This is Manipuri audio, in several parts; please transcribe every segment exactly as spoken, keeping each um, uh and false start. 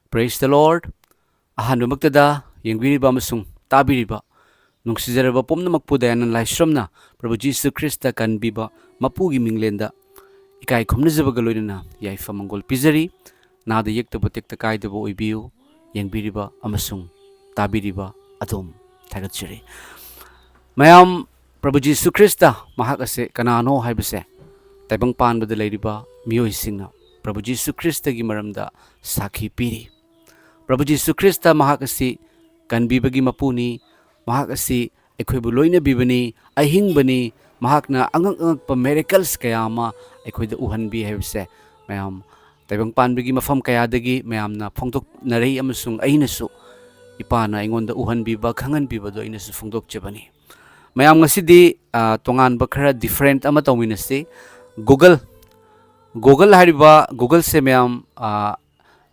Praise the Lord. ꯑꯍꯥꯟꯕꯃꯛꯇꯗ ꯌꯦꯡꯕꯤꯔꯤꯕ ꯑꯃꯁꯨꯡ ꯇꯥꯕꯤꯔꯤꯕ ꯅꯨꯡꯁꯤꯖꯔꯕ ꯄꯨꯝꯅꯃꯛꯄꯨ ꯗꯌꯥꯅꯟ ꯂꯥꯏꯁ꯭ꯔꯝꯅ ꯄ꯭ꯔꯚꯨ ꯖꯤꯁꯨ ꯈ꯭ꯔꯤꯁꯇ ꯀꯟꯕꯤꯕ ꯃꯄꯨꯒꯤ ꯃꯤꯡꯂꯦꯟꯗ ꯏꯀꯥꯏ ꯈꯨꯝꯅꯖꯕꯒ ꯂꯣꯏꯅꯅ ꯌꯥꯏꯐ ꯃꯪꯒꯣꯜ ꯄꯤꯖꯔꯤ꯫ ꯅꯥꯗ ꯌꯦꯛꯇꯕ ꯇꯦꯛꯇ ꯀꯥꯏꯗꯕ ꯑꯣꯏꯕꯤꯌꯨ꯫ ꯌꯦꯡꯕꯤꯔꯤꯕ ꯑꯃꯁꯨꯡ ꯇꯥꯕꯤꯔꯤꯕ ꯑꯗꯣꯝ ꯊꯥꯒꯠꯆꯔꯤ꯫ ꯃꯌꯥꯝ, ꯄ꯭ꯔꯚꯨ ꯖꯤꯁꯨ ꯈ꯭ꯔꯤꯁꯇ ꯃꯍꯥꯛ ꯑꯁꯦ ꯀꯅꯥꯅꯣ ꯍꯥꯏꯕꯁꯦ ꯇꯥꯏꯕꯪ ꯄꯥꯟꯕꯗ ꯂꯩꯔꯤꯕ ꯃꯤꯑꯣꯏꯁꯤꯡꯅ ꯄ꯭ꯔꯚꯨ ꯖꯤꯁꯨ ꯈ꯭ꯔꯤꯁꯇꯒꯤ ꯃꯔꯝꯗ ꯁꯥꯈꯤ ꯄꯤꯔꯤ꯫ ꯄ꯭ꯔꯚꯨ ꯖꯤꯁꯨ ꯈ꯭ꯔꯤꯁꯇ ꯃꯍꯥꯛ ꯑꯁꯤ ꯀꯟꯕꯤꯕꯒꯤ ꯃꯄꯨꯅꯤ, ꯃꯍꯥꯛ ꯑꯁꯤ ꯑꯩꯈꯣꯏꯕꯨ ꯂꯣꯏꯅꯕꯤꯕꯅꯤ, ꯑꯍꯤꯡꯕꯅꯤ, ꯃꯍꯥꯛꯅ ꯑꯉꯛ ꯑꯉꯛꯄ miracles ꯀꯌꯥ ꯑꯃ ꯑꯩꯈꯣꯏꯗ ꯎꯍꯟꯕꯤ ꯍꯥꯏꯕꯁꯦ ꯃꯌꯥꯝ ꯇꯥꯏꯕꯪ ꯄꯥꯟꯕꯒꯤ ꯃꯐꯝ ꯀꯌꯥꯗꯒꯤ ꯃꯌꯥꯝꯅ ꯐꯣꯡꯗꯣꯛꯅꯔꯛꯏ, ꯑꯃꯁꯨꯡ ꯑꯩꯅꯁꯨ ꯏꯄꯥꯅ ꯑꯩꯉꯣꯟꯗ ꯎꯍꯟꯕꯤꯕ, ꯈꯪꯍꯟꯕꯤꯕꯗꯣ ꯑꯩꯅꯁꯨ ꯐꯣꯡꯗꯣꯛꯆꯕꯅꯤ꯫ ꯃꯌꯥꯝ, ꯉꯁꯤꯗꯤ, ꯑ, ꯇꯣꯉꯥꯟꯕ ꯈꯔ different ꯑꯃ ꯇꯧꯃꯤꯟꯅꯁꯤ꯫ Google, Google ꯍꯥꯏꯔꯤꯕ Googleꯁꯦ ꯃꯌꯥꯝ, ꯑ,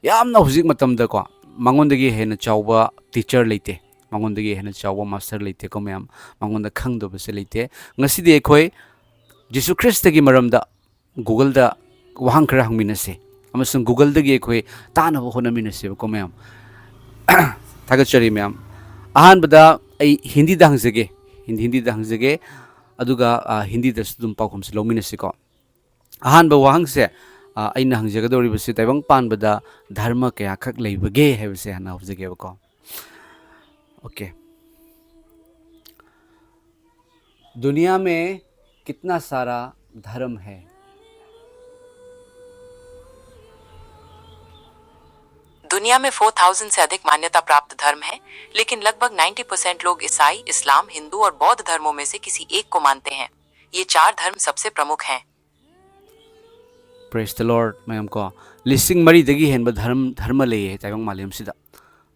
ꯌꯥꯝꯅ ꯍꯧꯖꯤꯛ ꯃꯇꯝꯗꯀꯣ, ꯃꯉꯣꯟꯗꯒꯤ ꯍꯦꯟꯅ ꯆꯥꯎꯕ teacher ꯂꯩꯇꯦ, ꯃꯉꯣꯟꯗꯒꯤ ꯍꯦꯟꯅ ꯆꯥꯎꯕ master ꯂꯩꯇꯦꯀꯣ ꯃꯌꯥꯝ, ꯃꯉꯣꯟꯗ ꯈꯪꯗꯕꯁꯦ ꯂꯩꯇꯦ꯫ ꯉꯁꯤꯗꯤ ꯑꯩꯈꯣꯏ ꯖꯤꯁꯨ ꯈ꯭ꯔꯤꯁꯇꯒꯤ ꯃꯔꯝꯗ Googleꯗ ꯋꯥꯍꯪ ꯈꯔ ꯍꯪꯃꯤꯟꯅꯁꯦ, ꯑꯃꯁꯨꯡ Googleꯗꯒꯤ ꯑꯩꯈꯣꯏ ꯇꯥꯅꯕ ꯍꯣꯠꯅꯃꯤꯟꯅꯁꯦꯕꯀꯣ ꯃꯌꯥꯝ꯫ ꯊꯥꯒꯠꯆꯔꯤ ꯃꯌꯥꯝ꯫ ꯑꯍꯥꯟꯕꯗ ꯑꯩ ꯍꯤꯟꯗꯤꯗ ꯍꯪꯖꯒꯦ, ꯍꯤꯟ-, ꯍꯤꯟꯗꯤꯗ ꯍꯪꯖꯒꯦ, ꯑꯗꯨꯒ, ꯑ, ꯍꯤꯟꯗꯤꯗꯁꯨ ꯑꯗꯨꯝ ꯄꯥꯎꯈꯨꯝꯁꯨ ꯂꯧꯃꯤꯟꯅꯁꯤꯀꯣ꯫ ꯑꯍꯥꯟꯕ ꯋꯥꯍꯪꯁꯦ, ꯑ, ꯑꯩꯅ ꯍꯪꯖꯒꯗꯧꯔꯤꯕꯁꯤ ꯇꯥꯏꯕꯪ ꯄꯥꯟꯕꯗ ꯙꯔꯃ ꯀꯌꯥꯈꯛ ꯂꯩꯕꯒꯦ ꯍꯥꯏꯕꯁꯦ ꯍꯥꯟꯅ ꯍꯧꯖꯒꯦꯕꯀꯣ꯫ Okay. दुनिया में कितना सारा धर्म है? दुनिया में फ़ोर थाउज़ेंड से अधिक मान्यता प्राप्त धर्म हैं, लेकिन लगभग नाइंटी परसेंट लोग ईसाई, इस्लाम, हिंदू और बौद्ध धर्मों में से किसी एक को मानते हैं। ये चार धर्म सबसे प्रमुख हैं। Praise the Lord, ꯃꯌꯥꯝ ꯀꯣ꯫ ꯂꯤꯁꯤꯡ ꯃꯔꯤꯗꯒꯤ ꯍꯦꯟꯕ ꯙꯔꯝ, ꯙꯔꯃ ꯂꯩꯌꯦ ꯇꯥꯏꯕꯪ ꯃꯥꯂꯦꯝꯁꯤꯗ꯫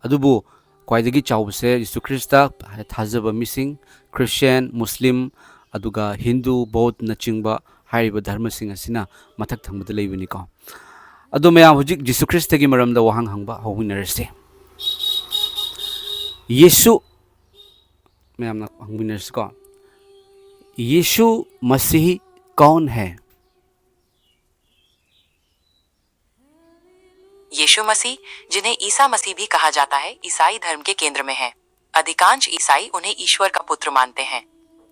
ꯑꯗꯨꯕꯨ ꯈ꯭ꯋꯥꯏꯗꯒꯤ ꯆꯥꯎꯕꯁꯦ ꯖꯤꯁꯨ ꯈ꯭ꯔꯤꯁꯇ ꯊꯥꯖꯕ ꯃꯤꯁꯤꯡ, ꯈ꯭ꯔꯤꯁꯇꯤꯌꯥꯟ, ꯃꯨꯁꯂꯤꯝ, ꯑꯗꯨꯒ ꯍꯤꯟꯗꯨ, ꯕꯧꯙꯅꯆꯤꯡꯕ ꯍꯥꯏꯔꯤꯕ ꯙꯔꯃꯁꯤꯡ ꯑꯁꯤꯅ ꯃꯊꯛ ꯊꯪꯕꯗ ꯂꯩꯕꯅꯤꯀꯣ꯫ ꯑꯗꯣ ꯃꯌꯥꯝ, ꯍꯧꯖꯤꯛ ꯖꯤꯁꯨ ꯈ꯭ꯔꯤꯁꯇꯒꯤ ꯃꯔꯝꯗ ꯋꯥꯍꯪ ꯍꯪꯕ ꯍꯧꯃꯤꯟꯅꯔꯁꯦ꯫ ꯌꯤꯁꯨ, ꯃꯌꯥꯝꯅ ꯍꯪꯃꯤꯟꯅꯔꯁꯤꯀꯣ꯫ यीशु मसीह कौन है? यीशु मसीह, जिन्हें ईसा मसीह भी कहा जाता है, ईसाई धर्म के केंद्र में हैं। अधिकांश ईसाई उन्हें ईश्वर का पुत्र मानते हैं।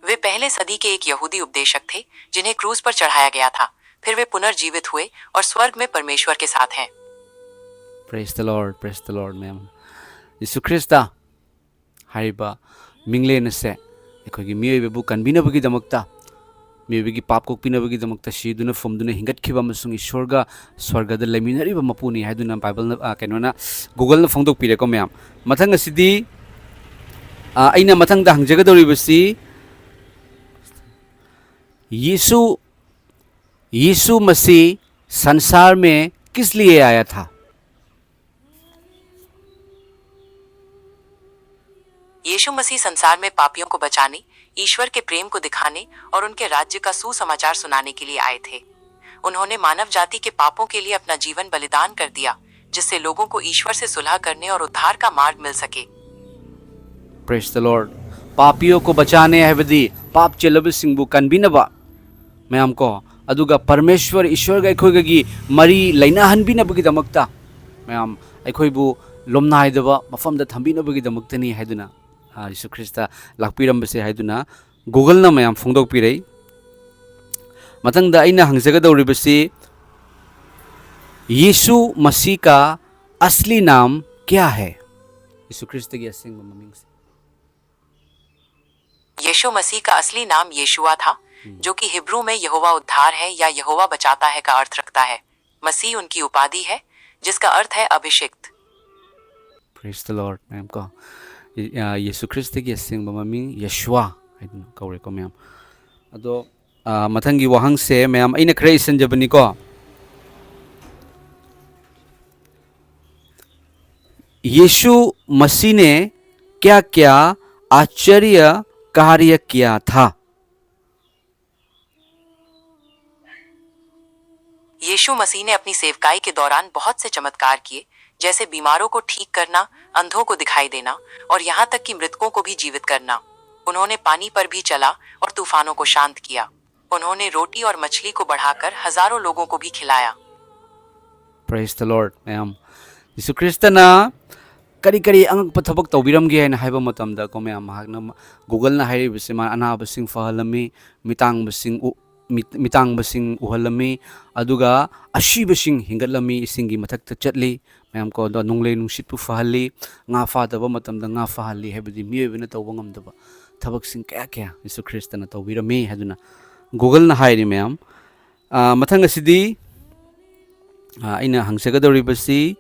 वे पहले सदी के एक यहूदी उपदेशक थे, जिन्हें क्रूस पर चढ़ाया गया था। फिर वे पुनर्जीवित हुए और स्वर्ग में परमेश्वर के साथ हैं। Praise the Lord, praise the Lord, ma'am. Yisu Christ ꯍꯥꯏꯔꯤꯕ ꯃꯤꯡꯂꯦꯟ ꯑꯁꯦ ꯑꯩꯈꯣꯏꯒꯤ ꯃꯤꯑꯣꯏꯕꯕꯨ ꯀꯟꯕꯤꯅꯕꯒꯤꯗꯃꯛꯇ, ꯃꯤꯑꯣꯏꯕꯒꯤ ꯄꯥꯞ ꯀꯣꯛꯄꯤꯅꯕꯒꯤꯗꯃꯛꯇ ꯁꯤꯗꯨꯅ ꯐꯨꯝꯗꯨꯅ ꯍꯤꯡꯒꯠꯈꯤꯕ ꯑꯃꯁꯨꯡ ꯏꯁꯣꯔꯒ ꯁ꯭ꯋꯔꯒꯗ ꯂꯩꯃꯤꯟꯅꯔꯤꯕ ꯃꯄꯨꯅꯤ ꯍꯥꯏꯗꯨꯅ ꯕꯥꯏꯕꯜꯅ, ꯑ, ꯀꯩꯅꯣꯅ, Googleꯅ ꯐꯣꯡꯗꯣꯛꯄꯤꯔꯦꯀꯣ, ꯃꯌꯥꯝ꯫ ꯃꯊꯪ ꯑꯁꯤꯗꯤ, ꯑ, ꯑꯩꯅ ꯃꯊꯪꯗ ꯍꯪꯖꯒꯗꯧꯔꯤꯕꯁꯤ, यीशु यीशु मसीह संसार में किस लिए आया था? यीशु मसीह संसार में पापियों को बचाने, ईश्वर के प्रेम को दिखाने और उनके राज्य का सुसमाचार सुनाने के लिए आए थे। उन्होंने मानव जाति के पापों के लिए अपना जीवन बलिदान कर दिया, जिससे लोगों को ईश्वर से सुलह करने और उद्धार का मार्ग मिल सके। Praise the Lord. ꯄꯥꯄꯤꯌꯣ ꯀꯣ ꯕꯆꯥꯅꯦ ꯍꯥꯏꯕꯗꯤ ꯄꯥꯞ ꯆꯦꯜꯂꯕꯁꯤꯡꯕꯨ ꯀꯟꯕꯤꯅꯕ꯫ ꯃꯌꯥꯝ ꯀꯣ, ꯑꯗꯨꯒ ꯄꯔꯃꯦꯁ꯭ꯋꯔ ꯏꯁ꯭ꯋꯔꯒ ꯑꯩꯈꯣꯏꯒꯒꯤ ꯃꯔꯤ ꯂꯩꯅꯍꯟꯕꯤꯅꯕꯒꯤꯗꯃꯛꯇ, ꯃꯌꯥꯝ, ꯑꯩꯈꯣꯏꯕꯨ ꯂꯣꯝꯅꯥꯏꯗꯕ ꯃꯐꯝꯗ ꯊꯝꯕꯤꯅꯕꯒꯤꯗꯃꯛꯇꯅꯤ ꯍꯥꯏꯗꯨꯅ, ꯑ, ꯌꯤꯁꯨ ꯈ꯭ꯔꯤꯁꯇ ꯂꯥꯛꯄꯤꯔꯝꯕꯁꯦ ꯍꯥꯏꯗꯨꯅ Googleꯅ ꯃꯌꯥꯝ ꯐꯣꯡꯗꯣꯛꯄꯤꯔꯦ꯫ ꯃꯊꯪꯗ ꯑꯩꯅ ꯍꯪꯖꯒꯗꯧꯔꯤꯕꯁꯤ, यीशु मसीह का असली नाम क्या है? ꯌꯤꯁꯨ ꯈ꯭ꯔꯤꯁꯇꯒꯤ ꯑꯁꯦꯡꯕ ꯃꯃꯤꯡꯁꯦ꯫ यीशु मसीह का असली नाम यीशुआ था, जो कि हिब्रू में यहोवा उद्धार है या यहोवा बचाता है का अर्थ रखता है। मसीह उनकी उपाधि है, जिसका अर्थ है अभिषिक्त। Praise the Lord, ma'am ꯀꯣ꯫ ꯌꯦ-, ꯑ, ꯌꯤꯁꯨ ꯈ꯭ꯔꯤꯁꯇꯒꯤ ꯑꯁꯦꯡꯕ ꯃꯃꯤꯡ ꯌꯦꯁꯨꯋꯥ ꯍꯥꯏꯗꯨꯅ ꯀꯧꯔꯦꯀꯣ, ꯃꯌꯥꯝ꯫ ꯑꯗꯣ, ꯑ, ꯃꯊꯪꯒꯤ ꯋꯥꯍꯪꯁꯦ, ꯃꯌꯥꯝ, ꯑꯩꯅ ꯈꯔ ꯏꯁꯤꯟꯖꯕꯅꯤꯀꯣ꯫ यीशु मसीह ने क्या-क्या आश्चर्य कार्य किया था? यीशु मसीह ने अपनी सेवकाई के दौरान बहुत से चमत्कार किए, जैसे बीमारों को ठीक करना, अंधों को दिखाई देना और यहाँ तक कि मृतकों को भी जीवित करना। उन्होंने पानी पर भी चला और तूफानों को शांत किया। उन्होंने रोटी और मछली को बढ़ाकर हजारों लोगों को भी खिलाया। Praise the Lord, ꯃꯌꯥꯝ꯫ ꯖꯤꯁꯨ ꯈ꯭ꯔꯤꯁꯇꯅ ꯀꯔꯤ ꯀꯔꯤ ꯑꯉꯛꯄ ꯊꯕꯛ ꯇꯧꯕꯤꯔꯝꯒꯦ ꯍꯥꯏꯅ ꯍꯥꯏꯕ ꯃꯇꯝꯗ ꯀꯣ ꯃꯌꯥꯝ, ꯃꯍꯥꯛꯅ ꯃ-, Googleꯅ ꯍꯥꯏꯔꯤꯕꯁꯤ ꯃꯥꯅ ꯑꯅꯥꯕꯁꯤꯡ ꯐꯍꯜꯂꯝꯃꯤ, ꯃꯤꯇꯥꯡꯕꯁꯤꯡ ꯎ-, ꯃꯤꯠ-, ꯃꯤꯇꯥꯡꯕꯁꯤꯡ ꯎꯍꯜꯂꯝꯃꯤ, ꯑꯗꯨꯒ ꯑꯁꯤꯕꯁꯤꯡ ꯍꯤꯡꯒꯠꯂꯝꯃꯤ, ꯏꯁꯤꯡꯒꯤ ꯃꯊꯛꯇ ꯆꯠꯂꯤ, ꯃꯌꯥꯝ ꯀꯣ, ꯑꯗꯣ ꯅꯣꯡꯂꯩ ꯅꯨꯡꯁꯤꯠꯄꯨ ꯐꯍꯜꯂꯤ, ꯉꯥ ꯐꯥꯗꯕ ꯃꯇꯝꯗ ꯉꯥ ꯐꯍꯜꯂꯤ, ꯍꯥꯏꯕꯗꯤ ꯃꯤꯑꯣꯏꯕꯅ ꯇꯧꯕ ꯉꯝꯗꯕ ꯊꯕꯛꯁꯤꯡ ꯀꯌꯥ ꯀꯌꯥ ꯖꯤꯁꯨ ꯈ꯭ꯔꯤꯁꯇꯅ ꯇꯧꯕꯤꯔꯝꯃꯤ ꯍꯥꯏꯗꯨꯅ Googleꯅ ꯍꯥꯏꯔꯤ ꯃꯌꯥꯝ꯫ ꯑ, ꯃꯊꯪ ꯑꯁꯤꯗꯤ, ꯑ, ꯑꯩꯅ ꯍꯪꯖꯒꯗꯧꯔꯤꯕꯁꯤ,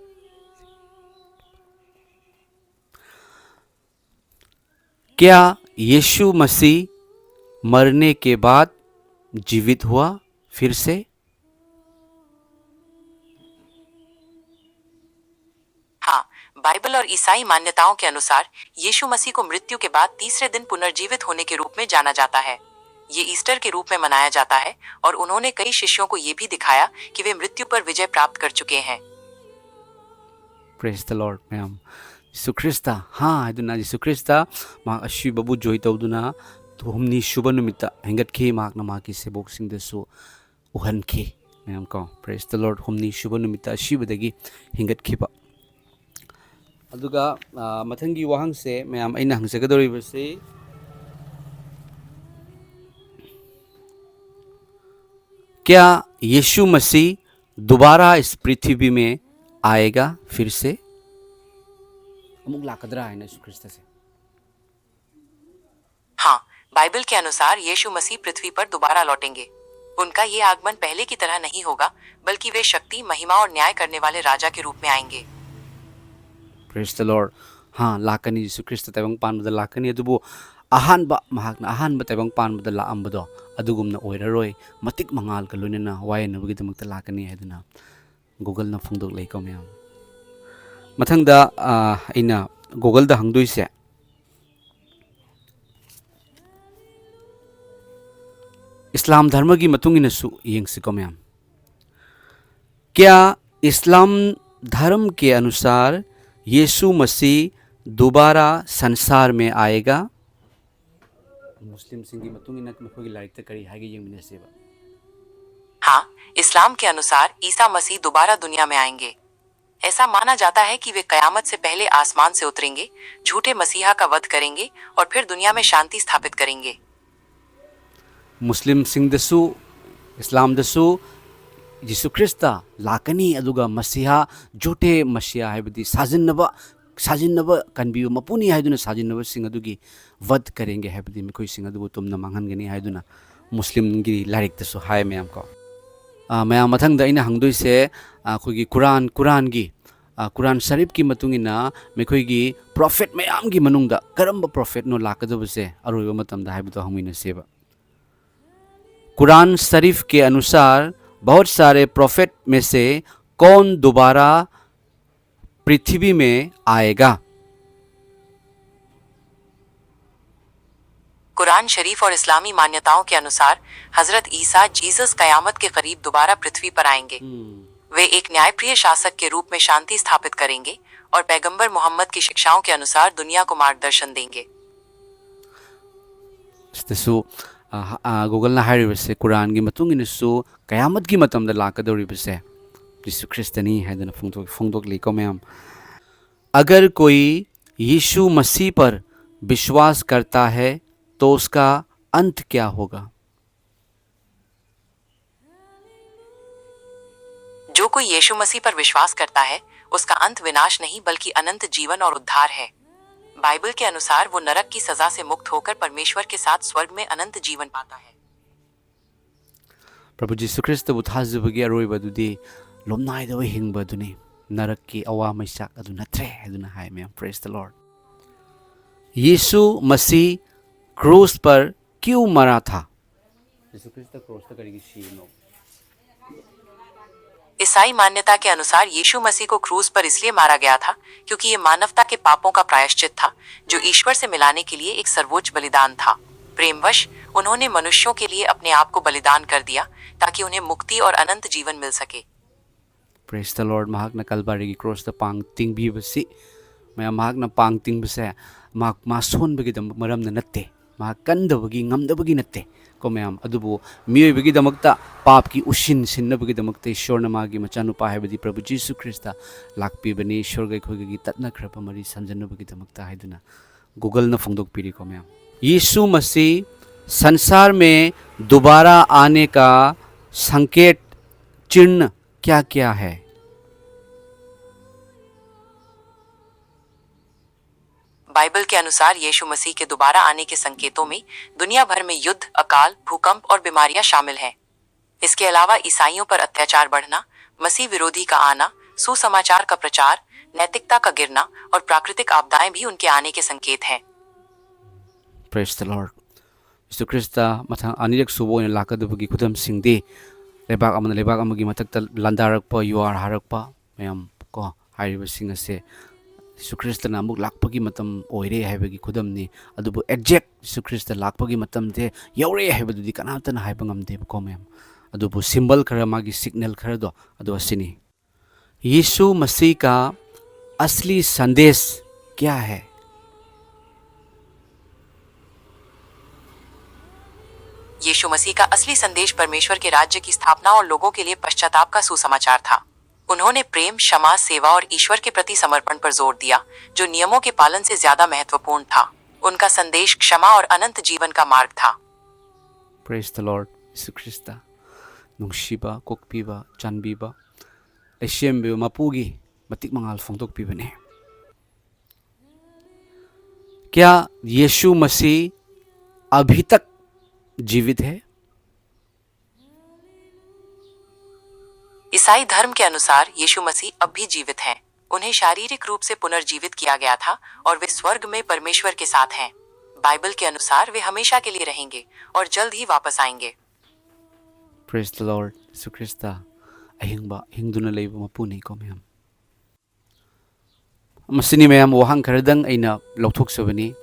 क्या यीशु मसीह मरने के बाद जीवित हुआ फिर से? हाँ, बाइबल और ईसाई मान्यताओं के अनुसार यीशु मसीह को मृत्यु के बाद तीसरे दिन पुनर्जीवित होने के रूप में जाना जाता है। ये ईस्टर के रूप में मनाया जाता है और उन्होंने कई शिष्यों को ये भी दिखाया कि वे मृत्यु पर विजय प्राप्त कर चुके हैं। Praise the Lord, ꯃꯌꯥꯝ꯫ ꯖꯤꯁꯨ ꯈ꯭ꯔꯤꯁꯇ, ꯍꯥ, ꯍꯥꯏꯗꯨꯅ ꯖꯤꯁꯨ ꯈ꯭ꯔꯤꯁꯇ ꯃꯍꯥꯛ ꯑꯁꯤꯕꯕꯨ ꯖꯣꯏ ꯇꯧꯗꯨꯅ ꯍꯨꯝꯅꯤ ꯁꯨꯕ ꯅꯨꯃꯤꯠꯇ ꯍꯦꯟꯒꯠꯈꯤ꯫ ꯃꯍꯥꯛꯅ ꯃꯍꯥꯛꯀꯤ ꯁꯦꯕꯣꯛꯁꯤꯡꯗꯁꯨ ꯎꯍꯟꯈꯤ꯫ ꯃꯌꯥꯝ ꯀꯣ, Praise the Lord, ꯍꯨꯝꯅꯤ ꯁꯨꯕ ꯅꯨꯃꯤꯠꯇ ꯑꯁꯤꯕꯗꯒꯤ ꯍꯦꯟꯒꯠꯈꯤꯕ꯫ ꯑꯗꯨꯒ, ꯑ, ꯃꯊꯪꯒꯤ ꯋꯥꯍꯪꯁꯦ ꯃꯌꯥꯝ ꯑꯩꯅ ꯍꯪꯖꯒꯗꯧꯔꯤꯕꯁꯤ, क्या यीशु मसीह दोबारा इस पृथ्वी में आएगा फिर से? ꯑꯃꯨꯛ ꯂꯥꯛꯀꯗ꯭ꯔꯥ ꯍꯥꯏꯅ ꯌꯤꯁꯨ ꯈ꯭ꯔꯤꯁꯇꯁꯦ? हाँ, बाइबल के अनुसार यीशु मसीह पृथ्वी पर दोबारा लौटेंगे। उनका ये आगमन पहले की तरह नहीं होगा, बल्कि वे शक्ति, महिमा और न्याय करने वाले राजा के रूप में आएंगे। Praise the Lord. हाँ, ꯂꯥꯛꯀꯅꯤ, ꯌꯤꯁꯨ ꯈ꯭ꯔꯤꯁꯇ ꯇꯥꯏꯕꯪ ꯄꯥꯟꯕꯗ ꯂꯥꯛꯀꯅꯤ, ꯑꯗꯨꯕꯨ ꯑꯍꯥꯟꯕ, ꯃꯍꯥꯛꯅ ꯑꯍꯥꯟꯕ ꯇꯥꯏꯕꯪ ꯄꯥꯟꯕꯗ ꯂꯥꯛꯑꯝꯕꯗꯣ ꯑꯗꯨꯒꯨꯝꯅ ꯑꯣꯏꯔꯔꯣꯏ, ꯃꯇꯤꯛ ꯃꯉꯥꯜꯒ ꯂꯣꯏꯅꯅ ꯋꯥꯌꯦꯟꯅꯕꯒꯤꯗꯃꯛꯇ ꯂꯥꯛꯀꯅꯤ ꯍꯥꯏꯗꯨꯅ Googleꯅ ꯐꯣꯡꯗꯣꯛꯂꯛꯏꯀꯣ ꯃꯌꯥꯝ꯫ ꯃꯊꯪꯗ, ꯑ, ꯑꯩꯅ Googleꯗ ꯍꯪꯗꯣꯏꯁꯦ, ꯏꯁꯂꯥꯝ ꯙꯔꯃꯒꯤ ꯃꯇꯨꯡ ꯏꯟꯅꯁꯨ ꯌꯦꯡꯁꯤꯀꯣ ꯃꯌꯥꯝ꯫ क्या इस्लाम धर्म के अनुसार यीशु मसीह दोबारा संसार में आएगा? ꯃꯨꯁꯂꯤꯝꯁꯤꯡꯒꯤ ꯃꯇꯨꯡ ꯏꯟꯅ ꯃꯈꯣꯏꯒꯤ ꯂꯥꯏꯔꯤꯛꯇ ꯀꯔꯤ ꯍꯥꯏꯒꯦ ꯌꯦꯡꯃꯤꯟꯅꯁꯦꯕ꯫ हाँ, इस्लाम के अनुसार ईसा मसीह दोबारा दुनिया में आएंगे। ऐसा माना जाता है कि वे कयामत से पहले आसमान से उतरेंगे, झूठे मसीहा का वध करेंगे और फिर दुनिया में शांति स्थापित करेंगे। ꯃꯨꯁꯂꯤꯝꯁꯤꯡꯗꯁꯨ, ꯏꯁꯂꯥꯝꯗꯁꯨ ꯖꯤꯁꯨ ꯈ꯭ꯔꯤꯁꯇ ꯂꯥꯛꯀꯅꯤ, ꯑꯗꯨꯒ ꯃꯁꯤꯍꯥ, ꯖꯨꯊꯦ ꯃꯁꯤꯍꯥ ꯍꯥꯏꯕꯗꯤ ꯁꯥꯖꯤꯟꯅꯕ, ꯁꯥꯖꯤꯟꯅꯕ ꯀꯟꯕꯤꯕ ꯃꯄꯨꯅꯤ ꯍꯥꯏꯗꯨꯅ ꯁꯥꯖꯤꯟꯅꯕꯁꯤꯡ ꯑꯗꯨꯒꯤ ꯚꯗ ꯀꯔꯦꯡꯒꯦ ꯍꯥꯏꯕꯗꯤ ꯃꯈꯣꯏꯁꯤꯡ ꯑꯗꯨꯕꯨ ꯇꯨꯝꯅ ꯃꯥꯡꯍꯟꯒꯅꯤ ꯍꯥꯏꯗꯨꯅ ꯃꯨꯁꯂꯤꯝꯒꯤ ꯂꯥꯏꯔꯤꯛꯇꯁꯨ ꯍꯥꯏ ꯃꯌꯥꯝ ꯀꯣ꯫ ꯑ, ꯃꯌꯥꯝ, ꯃꯊꯪꯗ ꯑꯩꯅ ꯍꯪꯗꯣꯏꯁꯦ, ꯑ, ꯑꯩꯈꯣꯏꯒꯤ ꯀꯨꯔꯥꯟ, ꯀꯨꯔꯥꯟꯒꯤ, ꯑ, ꯀꯨꯔꯥꯟ ꯁꯔꯤꯐꯀꯤ ꯃꯇꯨꯡ ꯏꯟꯅ ꯃꯈꯣꯏꯒꯤ ꯄ꯭ꯔꯣꯐꯦꯠ ꯃꯌꯥꯝꯒꯤ ꯃꯅꯨꯡꯗ ꯀꯔꯝꯕ ꯄ꯭ꯔꯣꯐꯦꯠꯅꯣ ꯂꯥꯛꯀꯗꯕꯁꯦ ꯑꯔꯣꯏꯕ ꯃꯇꯝꯗ ꯍꯥꯏꯕꯗꯣ ꯍꯪꯃꯤꯟꯅꯁꯦꯕ꯫ कुरान शरीफ के अनुसार बहुत सारे प्रोफेट में से कौन दोबारा पृथ्वी में आएगा? कुरान शरीफ और इस्लामी मान्यताओं के अनुसार हजरत ईसा, जीसस, कयामत के करीब दोबारा पृथ्वी पर आएंगे। वे एक न्यायप्रिय शासक के रूप में शांति स्थापित करेंगे और पैगंबर मोहम्मद की शिक्षाओं के अनुसार दुनिया को मार्गदर्शन देंगे। ꯁꯤꯗꯁꯨ, ꯑ, ꯑ, ꯒꯨꯒꯜꯅ ꯍꯥꯏꯔꯤꯕꯁꯦ ꯀꯨꯔꯥꯟꯒꯤ ꯃꯇꯨꯡ ꯏꯟꯅꯁꯨ ꯀꯌꯥꯃꯠꯀꯤ ꯃꯇꯝꯗ ꯂꯥꯛꯀꯗꯧꯔꯤꯕꯁꯦ ꯖꯤꯁꯨ ꯈ꯭ꯔꯤꯁꯇꯅꯤ ꯍꯥꯏꯗꯅ ꯐꯣꯡꯗꯣꯛ-, ꯐꯣꯡꯗꯣꯛꯂꯤꯀꯣ ꯃꯌꯥꯝ꯫ अगर कोई यीशु मसीह पर विश्वास करता है तो उसका अंत क्या होगा? जो कोई यीशु मसीह पर विश्वास करता है, उसका अंत विनाश नहीं बल्कि अनंत जीवन और उद्धार है। बाइबल के अनुसार वो नरक की सजा से मुक्त होकर परमेश्वर के साथ स्वर्ग में अनंत जीवन पाता है। ꯄ꯭ꯔꯚꯨ ꯖꯤꯁꯨ ꯈ꯭ꯔꯤꯁꯇꯕꯨ ꯊꯥꯖꯕꯒꯤ ꯑꯔꯣꯏꯕ ꯑꯗꯨꯗꯤ ꯂꯣꯝꯅꯥꯏꯗꯕ ꯍꯤꯡꯕ ꯑꯗꯨꯅꯤ, ꯅꯔꯛꯀꯤ ꯑꯋꯥ ꯃꯩꯆꯥꯛ ꯑꯗꯨ ꯅꯠꯇ꯭ꯔꯦ ꯍꯥꯏꯗꯨꯅ ꯍꯥꯏ ꯃꯌꯥꯝ꯫ Praise the Lord. यीशु मसीह क्रूस पर क्यों मरा था? ꯌꯤꯁꯨ ꯈ꯭ꯔꯤꯁꯇ ꯀ꯭ꯔꯣꯁꯇ ꯀꯔꯤꯒꯤ ꯁꯤꯔꯤꯅꯣ? ईसाई मान्यता के अनुसार यीशु मसीह को क्रूस पर इसलिए मारा गया था क्योंकि ये मानवता के पापों का प्रायश्चित था, जो ईश्वर से मिलाने के लिए एक सर्वोच्च बलिदान था। प्रेमवश उन्होंने मनुष्यों के लिए अपने आप को बलिदान कर दिया, ताकि उन्हें मुक्ति और अनंत जीवन मिल सके। Praise the Lord. ꯃꯍꯥꯛꯅ ꯀꯜꯕꯥꯔꯤꯒꯤ ꯀ꯭ꯔꯣꯁꯇ ꯄꯥꯡ ꯇꯤꯡꯕꯤꯕꯁꯤ, ꯃꯌꯥꯝ, ꯃꯍꯥꯛꯅ ꯄꯥꯡ ꯇꯤꯡꯕꯁꯦ ꯃꯍꯥꯛ ꯃꯥ ꯁꯣꯟꯕꯒꯤꯗꯃꯛ ꯃꯔꯝꯅ ꯅꯠꯇꯦ, ꯃꯍꯥꯛ ꯀꯟꯗꯕꯒꯤ, ꯉꯝꯗꯕꯒꯤ ꯅꯠꯇꯦ, ꯀꯣ ꯃꯌꯥꯝ꯫ ꯑꯗꯨꯕꯨ ꯃꯤꯑꯣꯏꯕꯒꯤꯗꯃꯛꯇ, ꯄꯥꯞꯀꯤ ꯎꯁꯤꯟ ꯁꯤꯟꯅꯕꯒꯤꯗꯃꯛꯇ ꯏꯁꯣꯔꯅ ꯃꯥꯒꯤ ꯃꯆꯥꯅꯨꯄꯥ ꯍꯥꯏꯕꯗꯤ ꯄ꯭ꯔꯚꯨ ꯖꯤꯁꯨ ꯈ꯭ꯔꯤꯁꯇ ꯂꯥꯛꯄꯤꯕꯅꯤ, ꯏꯁꯣꯔꯒ ꯑꯩꯈꯣꯏꯒꯒꯤ ꯇꯠꯅꯈ꯭ꯔꯕ ꯃꯔꯤ ꯁꯝꯖꯟꯅꯕꯒꯤꯗꯃꯛꯇ ꯍꯥꯏꯗꯨꯅ꯫ ꯒꯨꯒꯜꯅ ꯐꯣꯡꯗꯣꯛꯄꯤꯔꯤꯀꯣ ꯃꯌꯥꯝ꯫ यीशु मसीह संसार में दोबारा आने का संकेत चिन्ह क्या क्या है? बाइबल के अनुसार यीशु मसीह के दोबारा आने के संकेतों में दुनिया भर में युद्ध, अकाल, भूकंप और बीमारियां शामिल हैं। इसके अलावा ईसाइयों पर अत्याचार बढ़ना, मसीह विरोधी का आना, सुसमाचार का प्रचार, नैतिकता का गिरना और प्राकृतिक आपदाएं भी उनके आने के संकेत हैं। Praise the Lord. Jisu Christ ꯃꯊꯪ ꯑꯅꯤꯔꯛ ꯁꯨꯕ ꯑꯣꯏꯅ ꯂꯥꯛꯀꯗꯕꯒꯤ ꯈꯨꯗꯝꯁꯤꯡꯗꯤ ꯂꯩꯕꯥꯛ ꯑꯃꯅ ꯂꯩꯕꯥꯛ ꯑꯃꯒꯤ ꯃꯊꯛꯇ ꯂꯥꯟꯗꯥꯔꯛꯄ, ꯌꯨꯍꯥꯔ ꯍꯥꯔꯛꯄ ꯃꯌꯥꯝ ꯀꯣ, ꯍꯥꯏꯔꯤꯕꯁꯤꯡ ꯑꯁꯦ ꯖꯤꯁꯨ ꯈ꯭ꯔꯤꯁꯇꯅ ꯑꯃꯨꯛ ꯂꯥꯛꯄꯒꯤ ꯃꯇꯝ ꯑꯣꯏꯔꯦ ꯍꯥꯏꯕꯒꯤ ꯈꯨꯗꯝꯅꯤ꯫ ꯑꯗꯨꯕꯨ exact ꯖꯤꯁꯨ ꯈ꯭ꯔꯤꯁꯇ ꯂꯥꯛꯄꯒꯤ ꯃꯇꯝꯁꯦ ꯌꯧꯔꯦ ꯍꯥꯏꯕꯗꯨꯗꯤ ꯀꯅꯥꯝꯇꯅ ꯍꯥꯏꯕ ꯉꯝꯗꯦꯕꯀꯣ ꯃꯌꯥꯝ꯫ ꯑꯗꯨꯕꯨ symbol ꯈꯔ, ꯃꯥꯒꯤ signal ꯈꯔꯗꯣ ꯑꯗꯨ ꯑꯁꯤꯅꯤ꯫ यीशु मसीह का असली संदेश क्या है? यीशु मसीह का असली संदेश परमेश्वर के राज्य की स्थापना और लोगों के लिए पश्चाताप का सुसमाचार था। उन्होंने प्रेम, क्षमा, सेवा और ईश्वर के प्रति समर्पण पर जोर दिया, जो नियमों के पालन से ज्यादा महत्वपूर्ण था। उनका संदेश क्षमा और अनंत जीवन का मार्ग था। Praise the Lord. Jisu Christ ꯅꯨꯡꯁꯤꯕ, ꯀꯣꯛꯄꯤꯕ, ꯆꯥꯟꯕꯤꯕ, ꯂꯩꯁꯦꯝꯕꯤꯕ ꯃꯄꯨꯒꯤ ꯃꯇꯤꯛ ꯃꯉꯥꯜ ꯐꯣꯡꯗꯣꯛꯄꯤꯕꯅꯤ꯫ क्या यीशु मसीह अभी तक जीवित है? ईसाई धर्म के अनुसार यीशु मसीह अब भी जीवित हैं। उन्हें शारीरिक रूप से पुनर्जीवित किया गया था और वे स्वर्ग में परमेश्वर के साथ हैं। बाइबल के अनुसार वे हमेशा के लिए रहेंगे और जल्द ही वापस आएंगे। Praise the Lord. Jisu Christ ꯑꯍꯤꯡꯕ, ꯍꯤꯡꯗꯨꯅ ꯂꯩꯕ ꯃꯄꯨꯅꯤꯀꯣ ꯃꯌꯥꯝ꯫ ꯃꯁꯤꯅꯤ ꯃꯌꯥꯝ, ꯋꯥꯍꯪ ꯈꯔꯗꯪ ꯑꯩꯅ ꯂꯧꯊꯣꯛꯆꯕꯅꯤ꯫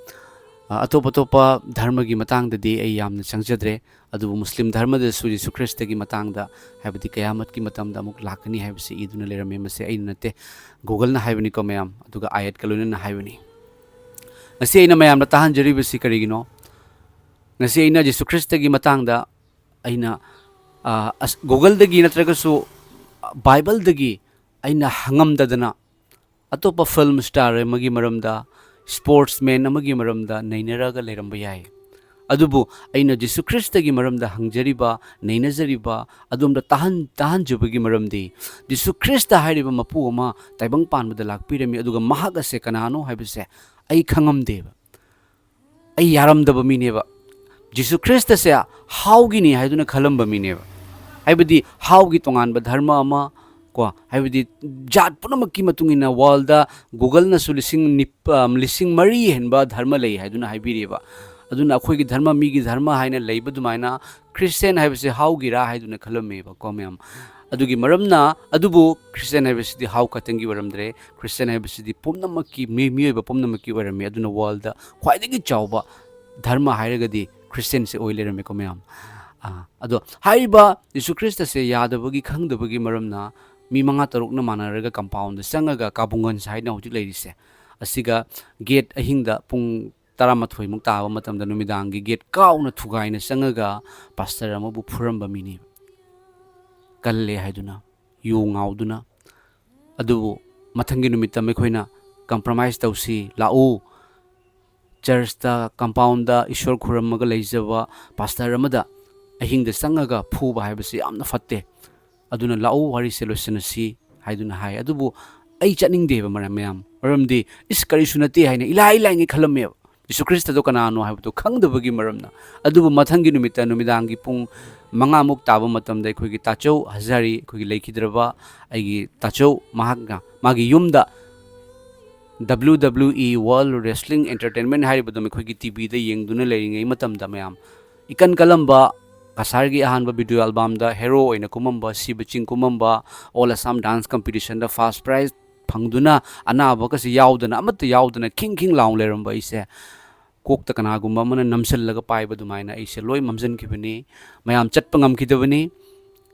ꯑ, ꯑꯇꯣꯞ ꯑꯇꯣꯞꯄ ꯙꯔꯃꯒꯤ ꯃꯇꯥꯡꯗꯗꯤ ꯑꯩ ꯌꯥꯝꯅ ꯆꯪꯖꯗ꯭ꯔꯦ, ꯑꯗꯨꯕꯨ ꯃꯨꯁꯂꯤꯝ ꯙꯔꯃꯗꯁꯨ ꯖꯤꯁꯨ ꯈ꯭ꯔꯤꯁꯇꯒꯤ ꯃꯇꯥꯡꯗ, ꯍꯥꯏꯕꯗꯤ ꯀꯌꯥꯃꯠꯀꯤ ꯃꯇꯝꯗ ꯑꯃꯨꯛ ꯂꯥꯛꯀꯅꯤ ꯍꯥꯏꯕꯁꯤ ꯏꯗꯨꯅ ꯂꯩꯔꯝꯃꯦ꯫ ꯃꯁꯤ ꯑꯩꯅ ꯅꯠꯇꯦ, ꯒꯨꯒꯜꯅ ꯍꯥꯏꯕꯅꯤꯀꯣ ꯃꯌꯥꯝ, ꯑꯗꯨꯒ ꯑꯥꯌꯠꯀ ꯂꯣꯏꯅꯅ ꯍꯥꯏꯕꯅꯤ꯫ ꯉꯁꯤ ꯑꯩꯅ ꯃꯌꯥꯝꯗ ꯇꯥꯍꯟꯖꯔꯤꯕꯁꯤ ꯀꯔꯤꯒꯤꯅꯣ? ꯉꯁꯤ ꯑꯩꯅ ꯖꯤꯁꯨ ꯈ꯭ꯔꯤꯁꯇꯒꯤ ꯃꯇꯥꯡꯗ ꯑꯩꯅ, ꯑ, ꯑꯁ, Google-ꯗꯒꯤ ꯅꯠꯇ꯭ꯔꯒꯁꯨ Bible-ꯗꯒꯤ ꯑꯩꯅ ꯍꯪꯉꯝꯗꯗꯅ ꯑꯇꯣꯞꯄ film star ꯑꯃꯒꯤ ꯃꯔꯝꯗ, sportsman ꯑꯃꯒꯤ ꯃꯔꯝꯗ ꯅꯩꯅꯔꯒ ꯂꯩꯔꯝꯕ ꯌꯥꯏ꯫ ꯑꯗꯨꯕꯨ ꯑꯩꯅ ꯖꯤꯁꯨ ꯈ꯭ꯔꯤꯁꯇꯒꯤ ꯃꯔꯝꯗ ꯍꯪꯖꯔꯤꯕ, ꯅꯩꯅꯖꯔꯤꯕ, ꯑꯗꯣꯝꯗ ꯇꯥꯍꯟ-, ꯇꯥꯍꯟꯖꯕꯒꯤ ꯃꯔꯝꯗꯤ, ꯖꯤꯁꯨ ꯈ꯭ꯔꯤꯁꯇ ꯍꯥꯏꯔꯤꯕ ꯃꯄꯨ ꯑꯃ ꯇꯥꯏꯕꯪ ꯄꯥꯟꯕꯗ ꯂꯥꯛꯄꯤꯔꯝꯃꯤ, ꯑꯗꯨꯒ ꯃꯍꯥꯛ ꯑꯁꯦ ꯀꯅꯥꯅꯣ ꯍꯥꯏꯕꯁꯦ ꯑꯩ ꯈꯪꯉꯝꯗꯦꯕ꯫ ꯑꯩ ꯌꯥꯔꯝꯗꯕ ꯃꯤꯅꯦꯕ꯫ ꯖꯤꯁꯨ ꯈ꯭ꯔꯤꯁꯇꯁꯦ ꯍꯥꯎꯒꯤꯅꯤ ꯍꯥꯏꯗꯨꯅ ꯈꯜꯂꯝꯕ ꯃꯤꯅꯦꯕ꯫ ꯍꯥꯏꯕꯗꯤ ꯍꯥꯎꯒꯤ ꯇꯣꯉꯥꯟꯕ ꯙꯔꯃ ꯑꯃ, ꯀꯣ, ꯍꯥꯏꯕꯗꯤ ꯖꯥꯠ ꯄꯨꯝꯅꯃꯛꯀꯤ ꯃꯇꯨꯡ ꯏꯟꯅ world-ꯗ Google-ꯅꯁꯨ ꯂꯤꯁꯤꯡ ꯅꯤꯞ-, ꯑ, ꯂꯤꯁꯤꯡ ꯃꯔꯤ ꯍꯦꯟꯕ ꯙꯔꯃ ꯂꯩ ꯍꯥꯏꯗꯨꯅ ꯍꯥꯏꯕꯤꯔꯤꯕ꯫ ꯑꯗꯨꯅ ꯑꯩꯈꯣꯏꯒꯤ ꯙꯔꯃ, ꯃꯤꯒꯤ ꯙꯔꯃ ꯍꯥꯏꯅ ꯂꯩꯕ ꯑꯗꯨꯃꯥꯏꯅ ꯈ꯭ꯔꯤꯁꯇꯤꯌꯥꯟ ꯍꯥꯏꯕꯁꯦ ꯍꯥꯎꯒꯤꯔꯥ ꯍꯥꯏꯗꯨꯅ ꯈꯜꯂꯝꯃꯦꯕꯀꯣ ꯃꯌꯥꯝ꯫ ꯑꯗꯨꯒꯤ ꯃꯔꯝꯅ, ꯑꯗꯨꯕꯨ ꯈ꯭ꯔꯤꯁꯇꯤꯌꯥꯟ ꯍꯥꯏꯕꯁꯤꯗꯤ ꯍꯥꯎ ꯈꯛꯇꯪꯒꯤ ꯑꯣꯏꯔꯝꯗ꯭ꯔꯦ꯫ ꯈ꯭ꯔꯤꯁꯇꯤꯌꯥꯟ ꯍꯥꯏꯕꯁꯤꯗꯤ ꯄꯨꯝꯅꯃꯛꯀꯤ, ꯃꯤ-, ꯃꯤꯑꯣꯏꯕ ꯄꯨꯝꯅꯃꯛꯀꯤ ꯑꯣꯏꯔꯝꯃꯤ꯫ ꯑꯗꯨꯅ world-ꯗ ꯈ꯭ꯋꯥꯏꯗꯒꯤ ꯆꯥꯎꯕ ꯙꯔꯃ ꯍꯥꯏꯔꯒꯗꯤ ꯈ꯭ꯔꯤꯁꯇꯤꯌꯥꯟꯁꯦ ꯑꯣꯏ ꯂꯩꯔꯝꯃꯦꯀꯣ ꯃꯌꯥꯝ꯫ ꯑꯥ, ꯑꯗꯣ ꯍꯥꯏꯔꯤꯕ ꯖꯤꯁꯨ ꯈ꯭ꯔꯤꯁꯇꯁꯦ ꯌꯥꯗꯕꯒꯤ, ꯈꯪꯗꯕꯒꯤ ꯃꯔꯝꯅ ꯃꯤ ꯃꯉꯥ ꯇꯔꯨꯛꯅ ꯃꯥꯟꯅꯔꯒ compound-ꯗ ꯆꯪꯉꯒ, ꯀꯥꯕꯨꯡꯒꯟꯁ ꯍꯥꯏꯅ ꯍꯧꯖꯤꯛ ꯂꯩꯔꯤꯁꯦ, ꯑꯁꯤꯒ gate ꯑꯍꯤꯡꯗ ꯄꯨꯡ ꯇꯔꯥꯃꯥꯊꯣꯏꯃꯨꯛ ꯇꯥꯕ ꯃꯇꯝꯗ ꯅꯨꯃꯤꯗꯥꯡꯒꯤ gate ꯀꯥꯎꯅ ꯊꯨꯒꯥꯏꯅ ꯆꯪꯉꯒ pastor ꯑꯃꯕꯨ ꯐꯨꯔꯝꯕ ꯃꯤꯅꯦꯕ, ꯀꯜꯂꯦ ꯍꯥꯏꯗꯨꯅ, ꯌꯨ ꯉꯥꯎꯗꯨꯅ꯫ ꯑꯗꯨꯕꯨ ꯃꯊꯪꯒꯤ ꯅꯨꯃꯤꯠꯇ ꯃꯈꯣꯏꯅ compromise ꯇꯧꯁꯤ, ꯂꯥꯛꯎ, church-ꯇ, compound-ꯗ ꯏꯁꯣꯔ ꯈꯨꯔꯨꯝꯃꯒ ꯂꯩꯖꯕ pastor ꯑꯃꯗ ꯑꯍꯤꯡꯗ ꯆꯪꯉꯒ ꯐꯨꯕ ꯍꯥꯏꯕꯁꯤ ꯌꯥꯝꯅ ꯐꯠꯇꯦ, ꯑꯗꯨꯅ ꯂꯥꯛꯎ, ꯋꯥꯔꯤꯁꯦ ꯂꯣꯏꯁꯤꯟꯅꯁꯤ ꯍꯥꯏꯗꯨꯅ ꯍꯥꯏ꯫ ꯑꯗꯨꯕꯨ ꯑꯩ ꯆꯠꯅꯤꯡꯗꯦꯕ, ꯃꯔꯝ ꯃꯌꯥꯝ, ꯃꯔꯝꯗꯤ, "ꯏꯁ, ꯀꯔꯤꯁꯨ ꯅꯠꯇꯦ" ꯍꯥꯏꯅ ꯏꯂꯥꯏ ꯂꯥꯏꯉꯩ ꯈꯜꯂꯝꯃꯦꯕ, ꯖꯤꯁꯨ ꯈ꯭ꯔꯤꯁꯇꯗꯣ ꯀꯅꯥꯅꯣ ꯍꯥꯏꯕꯗꯣ ꯈꯪꯗꯕꯒꯤ ꯃꯔꯝꯅ꯫ ꯑꯗꯨꯕꯨ ꯃꯊꯪꯒꯤ ꯅꯨꯃꯤꯠꯇ ꯅꯨꯃꯤꯗꯥꯡꯒꯤ ꯄꯨꯡ ꯃꯉꯥꯃꯨꯛ ꯇꯥꯕ ꯃꯇꯝꯗ ꯑꯩꯈꯣꯏꯒꯤ ꯇꯥꯆꯧ ꯍꯖꯥꯔꯤ, ꯑꯩꯈꯣꯏꯒꯤ ꯂꯩꯈꯤꯗ꯭ꯔꯕ ꯑꯩꯒꯤ ꯇꯥꯆꯧ, ꯃꯍꯥꯛꯅ ꯃꯥꯒꯤ ꯌꯨꯝꯗ W W E, World Wrestling Entertainment ꯍꯥꯏꯔꯤꯕꯗꯣ ꯑꯩꯈꯣꯏꯒꯤ T V-ꯗ ꯌꯦꯡꯗꯨꯅ ꯂꯩꯔꯤꯉꯩ ꯃꯇꯝꯗ ꯃꯌꯥꯝ, ꯏꯀꯟ ꯀꯜꯂꯝꯕ ꯀꯁꯥꯔꯒꯤ ꯑꯍꯥꯟꯕ video album-ꯗ hero ꯑꯣꯏꯅ ꯀꯨꯝꯃꯝꯕ, ꯁꯤꯕ ꯆꯤꯡ ꯀꯨꯝꯃꯝꯕ, All Assam Dance Competition-ꯗ first prize ꯐꯪꯗꯨꯅ, ꯑꯅꯥꯕꯒꯁꯦ ꯌꯥꯎꯗꯅ, ꯑꯃꯠꯇ ꯌꯥꯎꯗꯅ ꯈꯤꯡ ꯈꯤꯡ ꯂꯥꯎꯅ ꯂꯩꯔꯝꯕ ꯑꯩꯁꯦ, ꯀꯣꯛꯇ ꯀꯅꯥꯒꯨꯝꯕ ꯑꯃꯅ ꯅꯝꯁꯤꯜꯂꯒ ꯄꯥꯏꯕ ꯑꯗꯨꯃꯥꯏꯅ ꯑꯩꯁꯦ ꯂꯣꯏ ꯃꯝꯁꯤꯟꯈꯤꯕꯅꯤ꯫ ꯃꯌꯥꯝ ꯆꯠꯄ ꯉꯝꯈꯤꯗꯕꯅꯤ꯫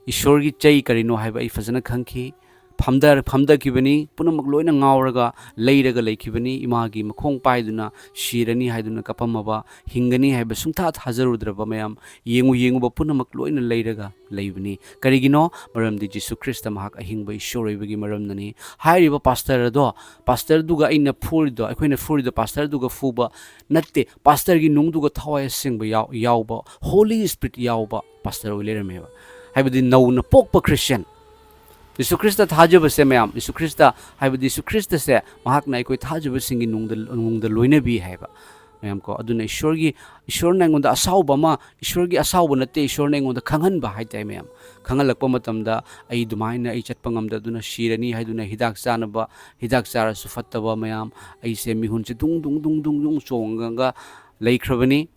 ꯏꯁꯣꯔꯒꯤ ꯆꯩ ꯀꯔꯤꯅꯣ ꯍꯥꯏꯕ ꯑꯩ ꯐꯖꯅ ꯈꯪꯈꯤ꯫ ꯐꯝꯊ-, ꯐꯝꯊꯈꯤꯕꯅꯤ꯫ ꯄꯨꯝꯅꯃꯛ ꯂꯣꯏꯅ ꯉꯥꯎꯔꯒ ꯂꯩꯔꯒ ꯂꯩꯈꯤꯕꯅꯤ꯫ ꯏꯃꯥꯒꯤ ꯃꯈꯣꯡ ꯄꯥꯏꯗꯨꯅ ꯁꯤꯔꯅꯤ ꯍꯥꯏꯗꯨꯅ ꯀꯞꯄꯝꯃꯕ, ꯍꯤꯡꯒꯅꯤ ꯍꯥꯏꯕ ꯁꯨꯡꯊꯥ ꯊꯥꯖꯔꯨꯗ꯭ꯔꯕ ꯃꯌꯥꯝ, ꯌꯦꯡꯉꯨ ꯌꯦꯡꯉꯨꯕ ꯄꯨꯝꯅꯃꯛ ꯂꯣꯏꯅ ꯂꯩꯔꯒ ꯂꯩꯕꯅꯤ꯫ ꯀꯔꯤꯒꯤꯅꯣ? ꯃꯔꯝꯗꯤ ꯖꯤꯁꯨ ꯈ꯭ꯔꯤꯁꯇ ꯃꯍꯥꯛ ꯑꯍꯤꯡꯕ ꯏꯁꯣꯔ ꯑꯣꯏꯕꯒꯤ ꯃꯔꯝꯅꯅꯤ꯫ ꯍꯥꯏꯔꯤꯕ ꯄꯥꯁꯇꯔ ꯑꯗꯣ, ꯄꯥꯁꯇꯔꯗꯨꯒ ꯑꯩꯅ ꯐꯨꯔꯤꯗꯣ, ꯑꯩꯈꯣꯏꯅ ꯐꯨꯔꯤꯗꯣ ꯄꯥꯁꯇꯔꯗꯨꯒ ꯐꯨꯕ ꯅꯠꯇꯦ, ꯄꯥꯁꯇꯔꯒꯤ ꯅꯨꯡꯗꯨꯒ ꯊꯋꯥꯏ ꯑꯁꯦꯡꯕ ꯌꯥꯎ-, ꯌꯥꯎꯕ, Holy Spirit ꯌꯥꯎꯕ ꯄꯥꯁꯇꯔ ꯑꯣꯏ ꯂꯩꯔꯝꯃꯦꯕ꯫ ꯍꯥꯏꯕꯗꯤ ꯅꯧꯅ ꯄꯣꯛꯄ ꯈ꯭ꯔꯤꯁꯇꯤꯌꯥꯟ, ꯖꯤꯁꯨ ꯈ꯭ꯔꯤꯁꯇ ꯊꯥꯖꯕꯁꯦ ꯃꯌꯥꯝ, ꯖꯤꯁꯨ ꯈ꯭ꯔꯤꯁꯇ, ꯍꯥꯏꯕꯗꯤ ꯖꯤꯁꯨ ꯈ꯭ꯔꯤꯁꯇꯁꯦ ꯃꯍꯥꯛꯅ ꯑꯩꯈꯣꯏ ꯊꯥꯖꯕꯁꯤꯡꯒꯤ ꯅꯨꯡꯗ, ꯅꯨꯡꯗ ꯂꯣꯏꯅꯕꯤ ꯍꯥꯏꯕ ꯃꯌꯥꯝ ꯀꯣ꯫ ꯑꯗꯨꯅ ꯏꯁꯣꯔꯒꯤ, ꯏꯁꯣꯔꯅ ꯑꯩꯉꯣꯟꯗ ꯑꯁꯥꯎꯕ ꯑꯃ, ꯏꯁꯣꯔꯒꯤ ꯑꯁꯥꯎꯕ ꯅꯠꯇꯦ, ꯏꯁꯣꯔꯅ ꯑꯩꯉꯣꯟꯗ ꯈꯪꯍꯟꯕ ꯍꯥꯏꯇꯥꯔꯦ ꯃꯌꯥꯝ꯫ ꯈꯪꯍꯜꯂꯛꯄ ꯃꯇꯝꯗ ꯑꯩ ꯑꯗꯨꯃꯥꯏꯅ ꯑꯩ ꯆꯠꯄ ꯉꯝꯗꯗꯨꯅ ꯁꯤꯔꯅꯤ ꯍꯥꯏꯗꯨꯅ ꯍꯤꯗꯥꯛ ꯆꯥꯅꯕ, ꯍꯤꯗꯥꯛ ꯆꯥꯔꯁꯨ ꯐꯠꯇꯕ ꯃꯌꯥꯝ, ꯑꯩꯁꯦ ꯃꯤꯍꯨꯟꯁꯦ ꯗꯨꯡ ꯗꯨꯡ ꯗꯨꯡ ꯗꯨꯡ ꯗꯨꯡ ꯆꯣꯡꯉꯒ ꯂꯩꯈ꯭ꯔꯕꯅꯤ꯫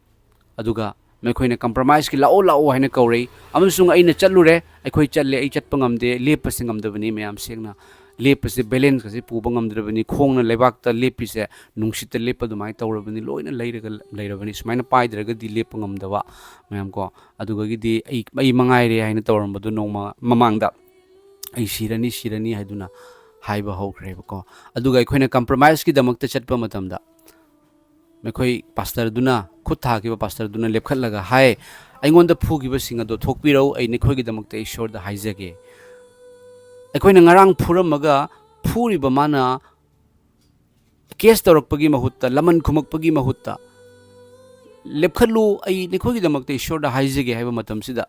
ꯑꯗꯨꯒ ꯃꯈꯣꯏꯅ compromiseꯀꯤ "ꯂꯥꯛꯑꯣ, ꯂꯥꯛꯑꯣ" ꯍꯥꯏꯅ ꯀꯧꯔꯛꯏ꯫ ꯑꯃꯁꯨꯡ ꯑꯩꯅ ꯆꯠꯂꯨꯔꯦ, ꯑꯩꯈꯣꯏ ꯆꯠꯂꯦ, ꯑꯩ ꯆꯠꯄ ꯉꯝꯗꯦ, ꯂꯦꯞꯄꯁꯦ ꯉꯝꯗꯕꯅꯤ ꯃꯌꯥꯝ, ꯁꯦꯡꯅ꯫ ꯂꯦꯞꯄꯁꯦ, balanceꯀꯁꯦ ꯄꯨꯕ ꯉꯝꯗ꯭ꯔꯕꯅꯤ, ꯈꯣꯡꯅ ꯂꯩꯕꯥꯛꯇ ꯂꯦꯞꯄꯤꯁꯦ, ꯅꯨꯡꯁꯤꯠꯇ ꯂꯦꯞꯄ ꯑꯗꯨꯃꯥꯏꯅ ꯇꯧꯔꯕꯅꯤ, ꯂꯣꯏꯅ ꯂꯩꯔꯒ ꯂꯩꯔꯕꯅꯤ, ꯁꯨꯃꯥꯏꯅ ꯄꯥꯏꯗ꯭ꯔꯒꯗꯤ ꯂꯦꯞꯄ ꯉꯝꯗꯕ ꯃꯌꯥꯝ ꯀꯣ꯫ ꯑꯗꯨꯒꯤꯗꯤ ꯑꯩ, ꯑꯩ ꯃꯉꯥꯏꯔꯦ ꯍꯥꯏꯅ ꯇꯧꯔꯝꯕꯗꯨ ꯅꯣꯡꯃ ꯃꯃꯥꯡꯗ ꯑꯩ ꯁꯤꯔꯅꯤ, ꯁꯤꯔꯅꯤ ꯍꯥꯏꯗꯨꯅ ꯍꯥꯏꯕ ꯍꯧꯈ꯭ꯔꯦꯕꯀꯣ꯫ ꯑꯗꯨꯒ ꯑꯩꯈꯣꯏꯅ compromiseꯀꯤꯗꯃꯛꯇ ꯆꯠꯄ ꯃꯇꯝꯗ ꯃꯈꯣꯏ ꯄꯥꯁꯇꯔꯗꯨꯅ, ꯈꯨꯠ ꯊꯥꯈꯤꯕ ꯄꯥꯁꯇꯔꯗꯨꯅ ꯂꯦꯞꯈꯠꯂꯒ ꯍꯥꯏ, "ꯑꯩꯉꯣꯟꯗ ꯐꯨꯈꯤꯕꯁꯤꯡ ꯑꯗꯣ ꯊꯣꯛꯄꯤꯔꯛꯎ, ꯑꯩ ꯅꯈꯣꯏꯒꯤꯗꯃꯛꯇ ꯏꯁꯣꯔꯗ ꯍꯥꯏꯖꯒꯦ꯫ ꯑꯩꯈꯣꯏꯅ ꯉꯔꯥꯡ ꯐꯨꯔꯝꯃꯒ ꯐꯨꯔꯤꯕ ꯃꯥꯅ case ꯇꯧꯔꯛꯄꯒꯤ ꯃꯍꯨꯠꯇ, ꯂꯃꯟ ꯈꯨꯝꯃꯛꯄꯒꯤ ꯃꯍꯨꯠꯇ, ꯂꯦꯞꯈꯠꯂꯨ, ꯑꯩ ꯅꯈꯣꯏꯒꯤꯗꯃꯛꯇ ꯏꯁꯣꯔꯗ ꯍꯥꯏꯖꯒꯦ" ꯍꯥꯏꯕ ꯃꯇꯝꯁꯤꯗ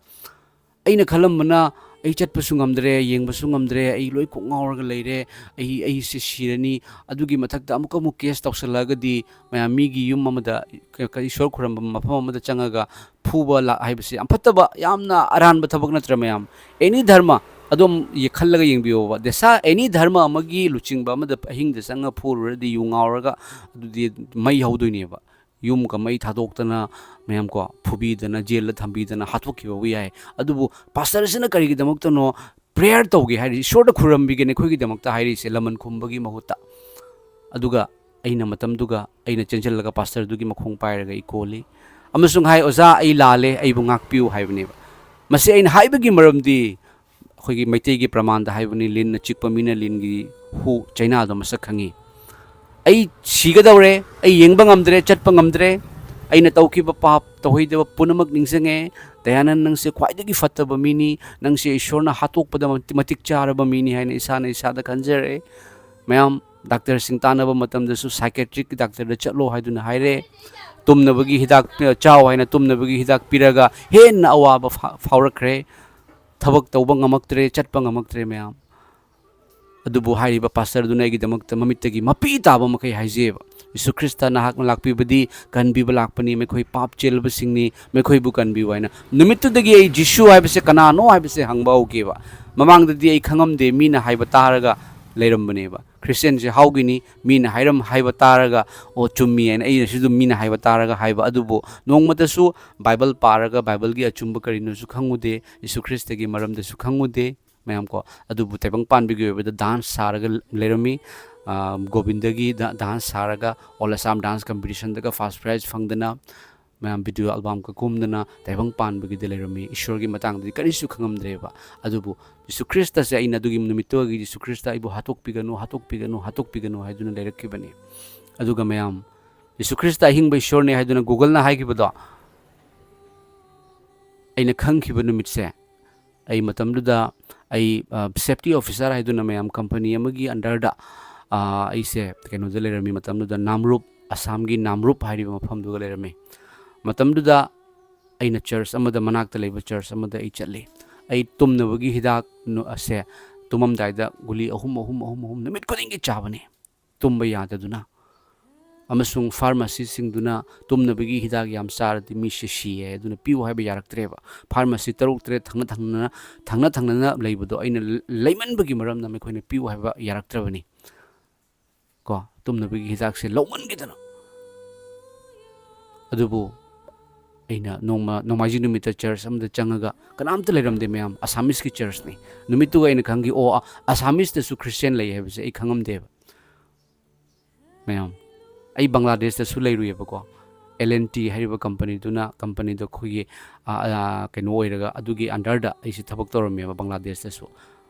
ꯑꯩꯅ ꯈꯜꯂꯝꯕꯅ, "ꯑꯩ ꯆꯠꯄꯁꯨ ꯉꯝꯗ꯭ꯔꯦ, ꯌꯦꯡꯕꯁꯨ ꯉꯝꯗ꯭ꯔꯦ, ꯑꯩ ꯂꯣꯏ ꯀꯣꯛ ꯉꯥꯎꯔꯒ ꯂꯩꯔꯦ, ꯑꯩ, ꯑꯩꯁꯦ ꯁꯤꯔꯅꯤ, ꯑꯗꯨꯒꯤ ꯃꯊꯛꯇ ꯑꯃꯨꯛꯀ ꯑꯃꯨꯛ case ꯇꯧꯁꯜꯂꯛꯑꯒꯗꯤ ꯃꯌꯥꯝ ꯃꯤꯒꯤ ꯌꯨꯝ ꯑꯃꯗ, ꯀ-, ꯀ-, ꯏꯁꯣꯔ ꯈꯨꯔꯨꯝꯕ ꯃꯐꯝ ꯑꯃꯗ ꯆꯪꯉꯒ ꯐꯨꯕ ꯂꯥ-, ꯍꯥꯏꯕꯁꯤ ꯌꯥꯝ ꯐꯠꯇꯕ, ꯌꯥꯝꯅ ꯑꯔꯥꯟꯕ ꯊꯕꯛ ꯅꯠꯇ꯭ꯔ ꯃꯌꯥꯝ?" Any ꯙꯔꯃ ꯑꯗꯨꯝ ꯌꯦ-, ꯈꯜꯂꯒ ꯌꯦꯡꯕꯤꯌꯣꯕ꯫ ꯗꯦꯁꯥ any ꯙꯔꯃ ꯑꯃꯒꯤ ꯂꯨꯆꯤꯡꯕ ꯑꯃꯗ ꯑꯍꯤꯡꯗ ꯆꯪꯉ ꯐꯨꯔꯨꯔꯗꯤ ꯌꯨ ꯉꯥꯎꯔꯒ ꯑꯗꯨꯗꯤ ꯃꯩ ꯍꯧꯗꯣꯏꯅꯦꯕ꯫ ꯌꯨꯝꯒ ꯃꯩ ꯊꯥꯗꯣꯛꯇꯅ ꯃꯌꯥꯝ ꯀꯣ, ꯐꯨꯕꯤꯗꯅ, ꯖꯦꯜꯗ ꯊꯝꯕꯤꯗꯅ ꯍꯥꯠꯇꯣꯛꯈꯤꯕꯕꯨ ꯌꯥꯏ꯫ ꯑꯗꯨꯕꯨ ꯄꯥꯁꯇꯔꯁꯤꯅ ꯀꯔꯤꯒꯤꯗꯃꯛꯇꯅꯣ prayer ꯇꯧꯒꯦ ꯍꯥꯏꯔꯤꯁꯦ, ꯏꯁꯣꯔꯗ ꯈꯨꯔꯨꯝꯕꯤꯒꯦ ꯅꯈꯣꯏꯒꯤꯗꯃꯛꯇ ꯍꯥꯏꯔꯤꯁꯦ, ꯂꯃꯟ ꯈꯨꯝꯕꯒꯤ ꯃꯍꯨꯠꯇ? ꯑꯗꯨꯒ ꯑꯩꯅ ꯃꯇꯝꯗꯨꯒ ꯑꯩꯅ ꯆꯦꯟꯁꯤꯜꯂꯒ ꯄꯥꯁꯇꯔꯗꯨꯒꯤ ꯃꯈꯣꯡ ꯄꯥꯏꯔꯒ ꯑꯩ ꯀꯣꯜꯂꯤ ꯑꯃꯁꯨꯡ ꯍꯥꯏ, "ꯑꯣꯖꯥ, ꯑꯩ ꯂꯥꯜꯂꯦ, ꯑꯩꯕꯨ ꯉꯥꯛꯄꯤꯌꯨ" ꯍꯥꯏꯕꯅꯦꯕ꯫ ꯃꯁꯤ ꯑꯩꯅ ꯍꯥꯏꯕꯒꯤ ꯃꯔꯝꯗꯤ, ꯑꯩꯈꯣꯏꯒꯤ ꯃꯩꯇꯩꯒꯤ ꯄ꯭ꯔꯃꯥꯟꯗ ꯍꯥꯏꯕꯅꯤ, "ꯂꯤꯟꯅ ꯆꯤꯛꯄ ꯃꯤꯅ ꯂꯤꯟꯒꯤ ꯍꯨ ꯆꯩꯅꯥꯗꯣ ꯃꯁꯛ ꯈꯪꯉꯤ"꯫ ꯑꯩ ꯁꯤꯒꯗꯧꯔꯦ, ꯑꯩ ꯌꯦꯡꯕ ꯉꯝꯗ꯭ꯔꯦ, ꯆꯠꯄ ꯉꯝꯗ꯭ꯔꯦ, ꯑꯩꯅ ꯇꯧꯈꯤꯕ ꯄꯥꯞ ꯇꯧꯍꯩꯗꯕ ꯄꯨꯝꯅꯃꯛ ꯅꯤꯡꯁꯤꯡꯉꯦ꯫ ꯗꯌꯥꯅꯟ, ꯅꯪꯁꯦ ꯈ꯭ꯋꯥꯏꯗꯒꯤ ꯐꯠꯇꯕ ꯃꯤꯅꯤ, ꯅꯪꯁꯦ ꯏꯁꯣꯔꯅ ꯍꯥꯠꯇꯣꯛꯄꯗ ꯃꯇꯤꯛ ꯆꯥꯔꯕ ꯃꯤꯅꯤ ꯍꯥꯏꯅ ꯏꯁꯥꯅ ꯏꯁꯥꯗ ꯈꯟꯖꯔꯦ꯫ ꯃꯌꯥꯝ, ꯗꯥꯛꯇꯔꯁꯤꯡ ꯇꯥꯟꯅꯕ ꯃꯇꯝꯗꯁꯨ psychiatricꯀꯤ ꯗꯥꯛꯇꯔꯗ ꯆꯠꯂꯣ ꯍꯥꯏꯗꯨꯅ ꯍꯥꯏꯔꯦ꯫ ꯇꯨꯝꯅꯕꯒꯤ ꯍꯤꯗꯥꯛ, ꯆꯥꯎ ꯍꯥꯏꯅ ꯇꯨꯝꯅꯕꯒꯤ ꯍꯤꯗꯥꯛ ꯄꯤꯔꯒ ꯍꯦꯟꯅ ꯑꯋꯥꯕ ꯐꯥ-, ꯐꯥꯎꯔꯛꯈ꯭ꯔꯦ꯫ ꯊꯕꯛ ꯇꯧꯕ ꯉꯝꯃꯛꯇ꯭ꯔꯦ, ꯆꯠꯄ ꯉꯝꯃꯛꯇ꯭ꯔꯦ ꯃꯌꯥꯝ꯫ ꯑꯗꯨꯕꯨ ꯍꯥꯏꯔꯤꯕ ꯄꯥꯁꯇꯔꯗꯨꯅ ꯑꯩꯒꯤꯗꯃꯛꯇ ꯃꯃꯤꯠꯇꯒꯤ ꯃꯄꯤ ꯇꯥꯕ ꯃꯈꯩ ꯍꯥꯏꯖꯩꯑꯕ, "ꯌꯦꯁꯨ ꯈ꯭ꯔꯤꯁꯇ ꯅꯍꯥꯛꯅ ꯂꯥꯛꯄꯤꯕꯗꯤ ꯀꯟꯕꯤꯕ ꯂꯥꯛꯄꯅꯤ, ꯃꯈꯣꯏ ꯄꯥꯞ ꯆꯦꯜꯂꯕꯁꯤꯡꯅꯤ, ꯃꯈꯣꯏꯕꯨ ꯀꯟꯕꯤꯌꯨ" ꯍꯥꯏꯅ꯫ ꯅꯨꯃꯤꯠꯇꯨꯗꯒꯤ ꯑꯩ ꯖꯤꯁꯨ ꯍꯥꯏꯕꯁꯦ ꯀꯅꯥꯅꯣ ꯍꯥꯏꯕꯁꯦ ꯍꯪꯕ ꯍꯧꯈꯤꯕ꯫ ꯃꯃꯥꯡꯗꯗꯤ ꯑꯩ ꯈꯪꯉꯝꯗꯦ, ꯃꯤꯅ ꯍꯥꯏꯕ ꯇꯥꯔꯒ ꯂꯩꯔꯝꯕꯅꯦꯕ꯫ ꯈ꯭ꯔꯤꯁꯇꯤꯌꯥꯟꯁꯦ ꯍꯥꯎꯒꯤꯅꯤ, ꯃꯤꯅ ꯍꯥꯏꯔꯝ-, ꯍꯥꯏꯕ ꯇꯥꯔꯒ, "ꯑꯣ, ꯆꯨꯝꯃꯤ" ꯍꯥꯏꯅ ꯑꯩꯅꯁꯨ ꯑꯗꯨꯝ ꯃꯤꯅ ꯍꯥꯏꯕ ꯇꯥꯔꯒ ꯍꯥꯏꯕ꯫ ꯑꯗꯨꯕꯨ ꯅꯣꯡꯃꯇꯁꯨ ꯕꯥꯏꯕꯜ ꯄꯥꯔꯒ ꯕꯥꯏꯕꯜꯒꯤ ꯑꯆꯨꯝꯕ ꯀꯔꯤꯅꯣꯁꯨ ꯈꯪꯉꯨꯗꯦ, ꯌꯦꯁꯨ ꯈ꯭ꯔꯤꯁꯇꯒꯤ ꯃꯔꯝꯗꯁꯨ ꯈꯪꯉꯨꯗꯦ꯫ ꯃꯌꯥꯝ ꯀꯣ, ꯑꯗꯨꯕꯨ ꯇꯥꯏꯕꯪ ꯄꯥꯟꯕꯒꯤ ꯑꯣꯏꯕꯗ ꯗꯥꯟꯁ ꯁꯥꯔꯒ ꯂꯩꯔꯝꯃꯤ꯫ ꯑꯥ, ꯒꯣꯕꯤꯟꯗꯒꯤ ꯗꯥ-, ꯗꯥꯟꯁ ꯁꯥꯔꯒ All Assam Dance Competitionꯗꯒ first prize ꯐꯪꯗꯅ, ꯃꯌꯥꯝ ꯚꯤꯗꯤꯑꯣ ꯑꯦꯜꯕꯝꯒ ꯀꯨꯝꯗꯅ ꯇꯥꯏꯕꯪ ꯄꯥꯟꯕꯒꯤꯗ ꯂꯩꯔꯝꯃꯤ꯫ ꯏꯁꯣꯔꯒꯤ ꯃꯇꯥꯡꯗꯗꯤ ꯀꯔꯤꯁꯨ ꯈꯪꯉꯝꯗ꯭ꯔꯦꯕ꯫ ꯑꯗꯨꯕꯨ ꯌꯦꯁꯨ ꯈ꯭ꯔꯤꯁꯇꯁꯦ ꯑꯩꯅ ꯑꯗꯨꯒꯤ ꯅꯨꯃꯤꯠꯇꯨꯒꯤ ꯌꯦꯁꯨ ꯈ꯭ꯔꯤꯁꯇ ꯑꯩꯕꯨ ꯍꯥꯠꯇꯣꯛꯄꯤꯒꯅꯨ, ꯍꯥꯠꯇꯣꯛꯄꯤꯒꯅꯨ, ꯍꯥꯠꯇꯣꯛꯄꯤꯒꯅꯨ ꯍꯥꯏꯗꯨꯅ ꯂꯩꯔꯛꯈꯤꯕꯅꯤ꯫ ꯑꯗꯨꯒ ꯃꯌꯥꯝ, ꯌꯦꯁꯨ ꯈ꯭ꯔꯤꯁꯇ ꯑꯍꯤꯡꯕ ꯏꯁꯣꯔꯅꯤ ꯍꯥꯏꯗꯨꯅ Googleꯅ ꯍꯥꯏꯈꯤꯕꯗꯣ, ꯑꯩꯅ ꯈꯪꯈꯤꯕ ꯅꯨꯃꯤꯠꯁꯦ, ꯑꯩ ꯃꯇꯝꯗꯨꯗ ꯑꯩ, ꯑ, safety officer ꯍꯥꯏꯗꯨꯅ ꯃꯌꯥꯝ company ꯑꯃꯒꯤ underꯗ, ꯑ, ꯑꯩꯁꯦ ꯀꯩꯅꯣꯗ ꯂꯩꯔꯝꯃꯤ꯫ ꯃꯇꯝꯗꯨꯗ ꯅꯥꯝꯔꯨꯞ, ꯑꯁꯥꯝꯒꯤ ꯅꯥꯝꯔꯨꯞ ꯍꯥꯏꯔꯤꯕ ꯃꯐꯝꯗꯨꯒ ꯂꯩꯔꯝꯃꯤ꯫ ꯃꯇꯝꯗꯨꯗ ꯑꯩꯅ church ꯑꯃꯗ, ꯃꯅꯥꯛꯇ ꯂꯩꯕ church ꯑꯃꯗ ꯑꯩ ꯆꯠꯂꯤ꯫ ꯑꯩ ꯇꯨꯝꯅꯕꯒꯤ ꯍꯤꯗꯥꯛ ꯅꯨ-, ꯑꯁꯦ ꯇꯨꯝꯃꯝꯗꯥꯏꯗ ꯒꯨꯂꯤ ꯑꯍꯨꯝ, ꯑꯍꯨꯝ, ꯑꯍꯨꯝ, ꯑꯍꯨꯝ ꯅꯨꯃꯤꯠ ꯈꯨꯗꯤꯡꯒꯤ ꯆꯥꯕꯅꯤ꯫ ꯇꯨꯝꯕ ꯌꯥꯗꯗꯨꯅ꯫ ꯑꯃꯁꯨꯡ pharmacyꯁꯤꯡꯗꯨꯅ ꯇꯨꯝꯅꯕꯒꯤ ꯍꯤꯗꯥꯛ ꯌꯥꯝ ꯆꯥꯔꯗꯤ ꯃꯤꯁꯦ ꯁꯤꯌꯦ, ꯑꯗꯨꯅ ꯄꯤꯌꯨ ꯍꯥꯏꯕ ꯌꯥꯔꯛꯇ꯭ꯔꯦꯕ꯫ Pharmacy ꯇꯔꯨꯛ ꯇꯔꯦꯠ ꯊꯪꯅ ꯊꯪꯅꯅ, ꯊꯪꯅ ꯊꯪꯅꯅ ꯂꯩꯕꯗꯣ ꯑꯩꯅ ꯂ-, ꯂꯩꯃꯟꯕꯒꯤ ꯃꯔꯝꯅ ꯃꯈꯣꯏꯅ ꯄꯤꯌꯨ ꯍꯥꯏꯕ ꯌꯥꯔꯛꯇ꯭ꯔꯕꯅꯤ꯫ ꯀꯣ, ꯇꯨꯝꯅꯕꯒꯤ ꯍꯤꯗꯥꯛꯁꯦ ꯂꯧꯃꯟꯈꯤꯗꯅ꯫ ꯑꯗꯨꯕꯨ ꯑꯩꯅ ꯅꯣꯡꯃ, ꯅꯣꯡꯃꯥꯏꯖꯤꯡ ꯅꯨꯃꯤꯠꯇ church ꯑꯃꯗ ꯆꯪꯉꯒ ꯀꯅꯥꯝꯇ ꯂꯩꯔꯝꯗꯦ ꯃꯌꯥꯝ, Assameseꯀꯤ churchꯅꯤ꯫ ꯅꯨꯃꯤꯠꯇꯨꯒ ꯑꯩꯅ ꯈꯪꯈꯤ, "ꯑꯣ, ꯑ-, Assameseꯇꯁꯨ Christian ꯂꯩ" ꯍꯥꯏꯕꯁꯦ ꯑꯩ ꯈꯪꯉꯝꯗꯦꯕ꯫ ꯃꯌꯥꯝ, ꯑꯩ ꯕꯪꯒ꯭ꯂꯥꯗꯦꯁꯇꯁꯨ ꯂꯩꯔꯨꯏꯌꯦꯕꯀꯣ꯫ ꯑꯦꯜ ꯑꯦꯟ ꯇꯤ ꯍꯥꯏꯔꯤꯕ ꯀꯝꯄꯅꯤꯗꯨꯅ, ꯀꯝꯄꯅꯤꯗꯣ ꯑꯩꯈꯣꯏꯒꯤ, ꯑ, ꯑ, ꯀꯩꯅꯣ ꯑꯣꯏꯔꯒ, ꯑꯗꯨꯒꯤ ꯑꯟꯗꯔꯗ ꯑꯩꯁꯦ ꯊꯕꯛ ꯇꯧꯔꯝꯃꯦꯕ ꯕꯪꯒ꯭ꯂꯥꯗꯦꯁꯇꯁꯨ꯫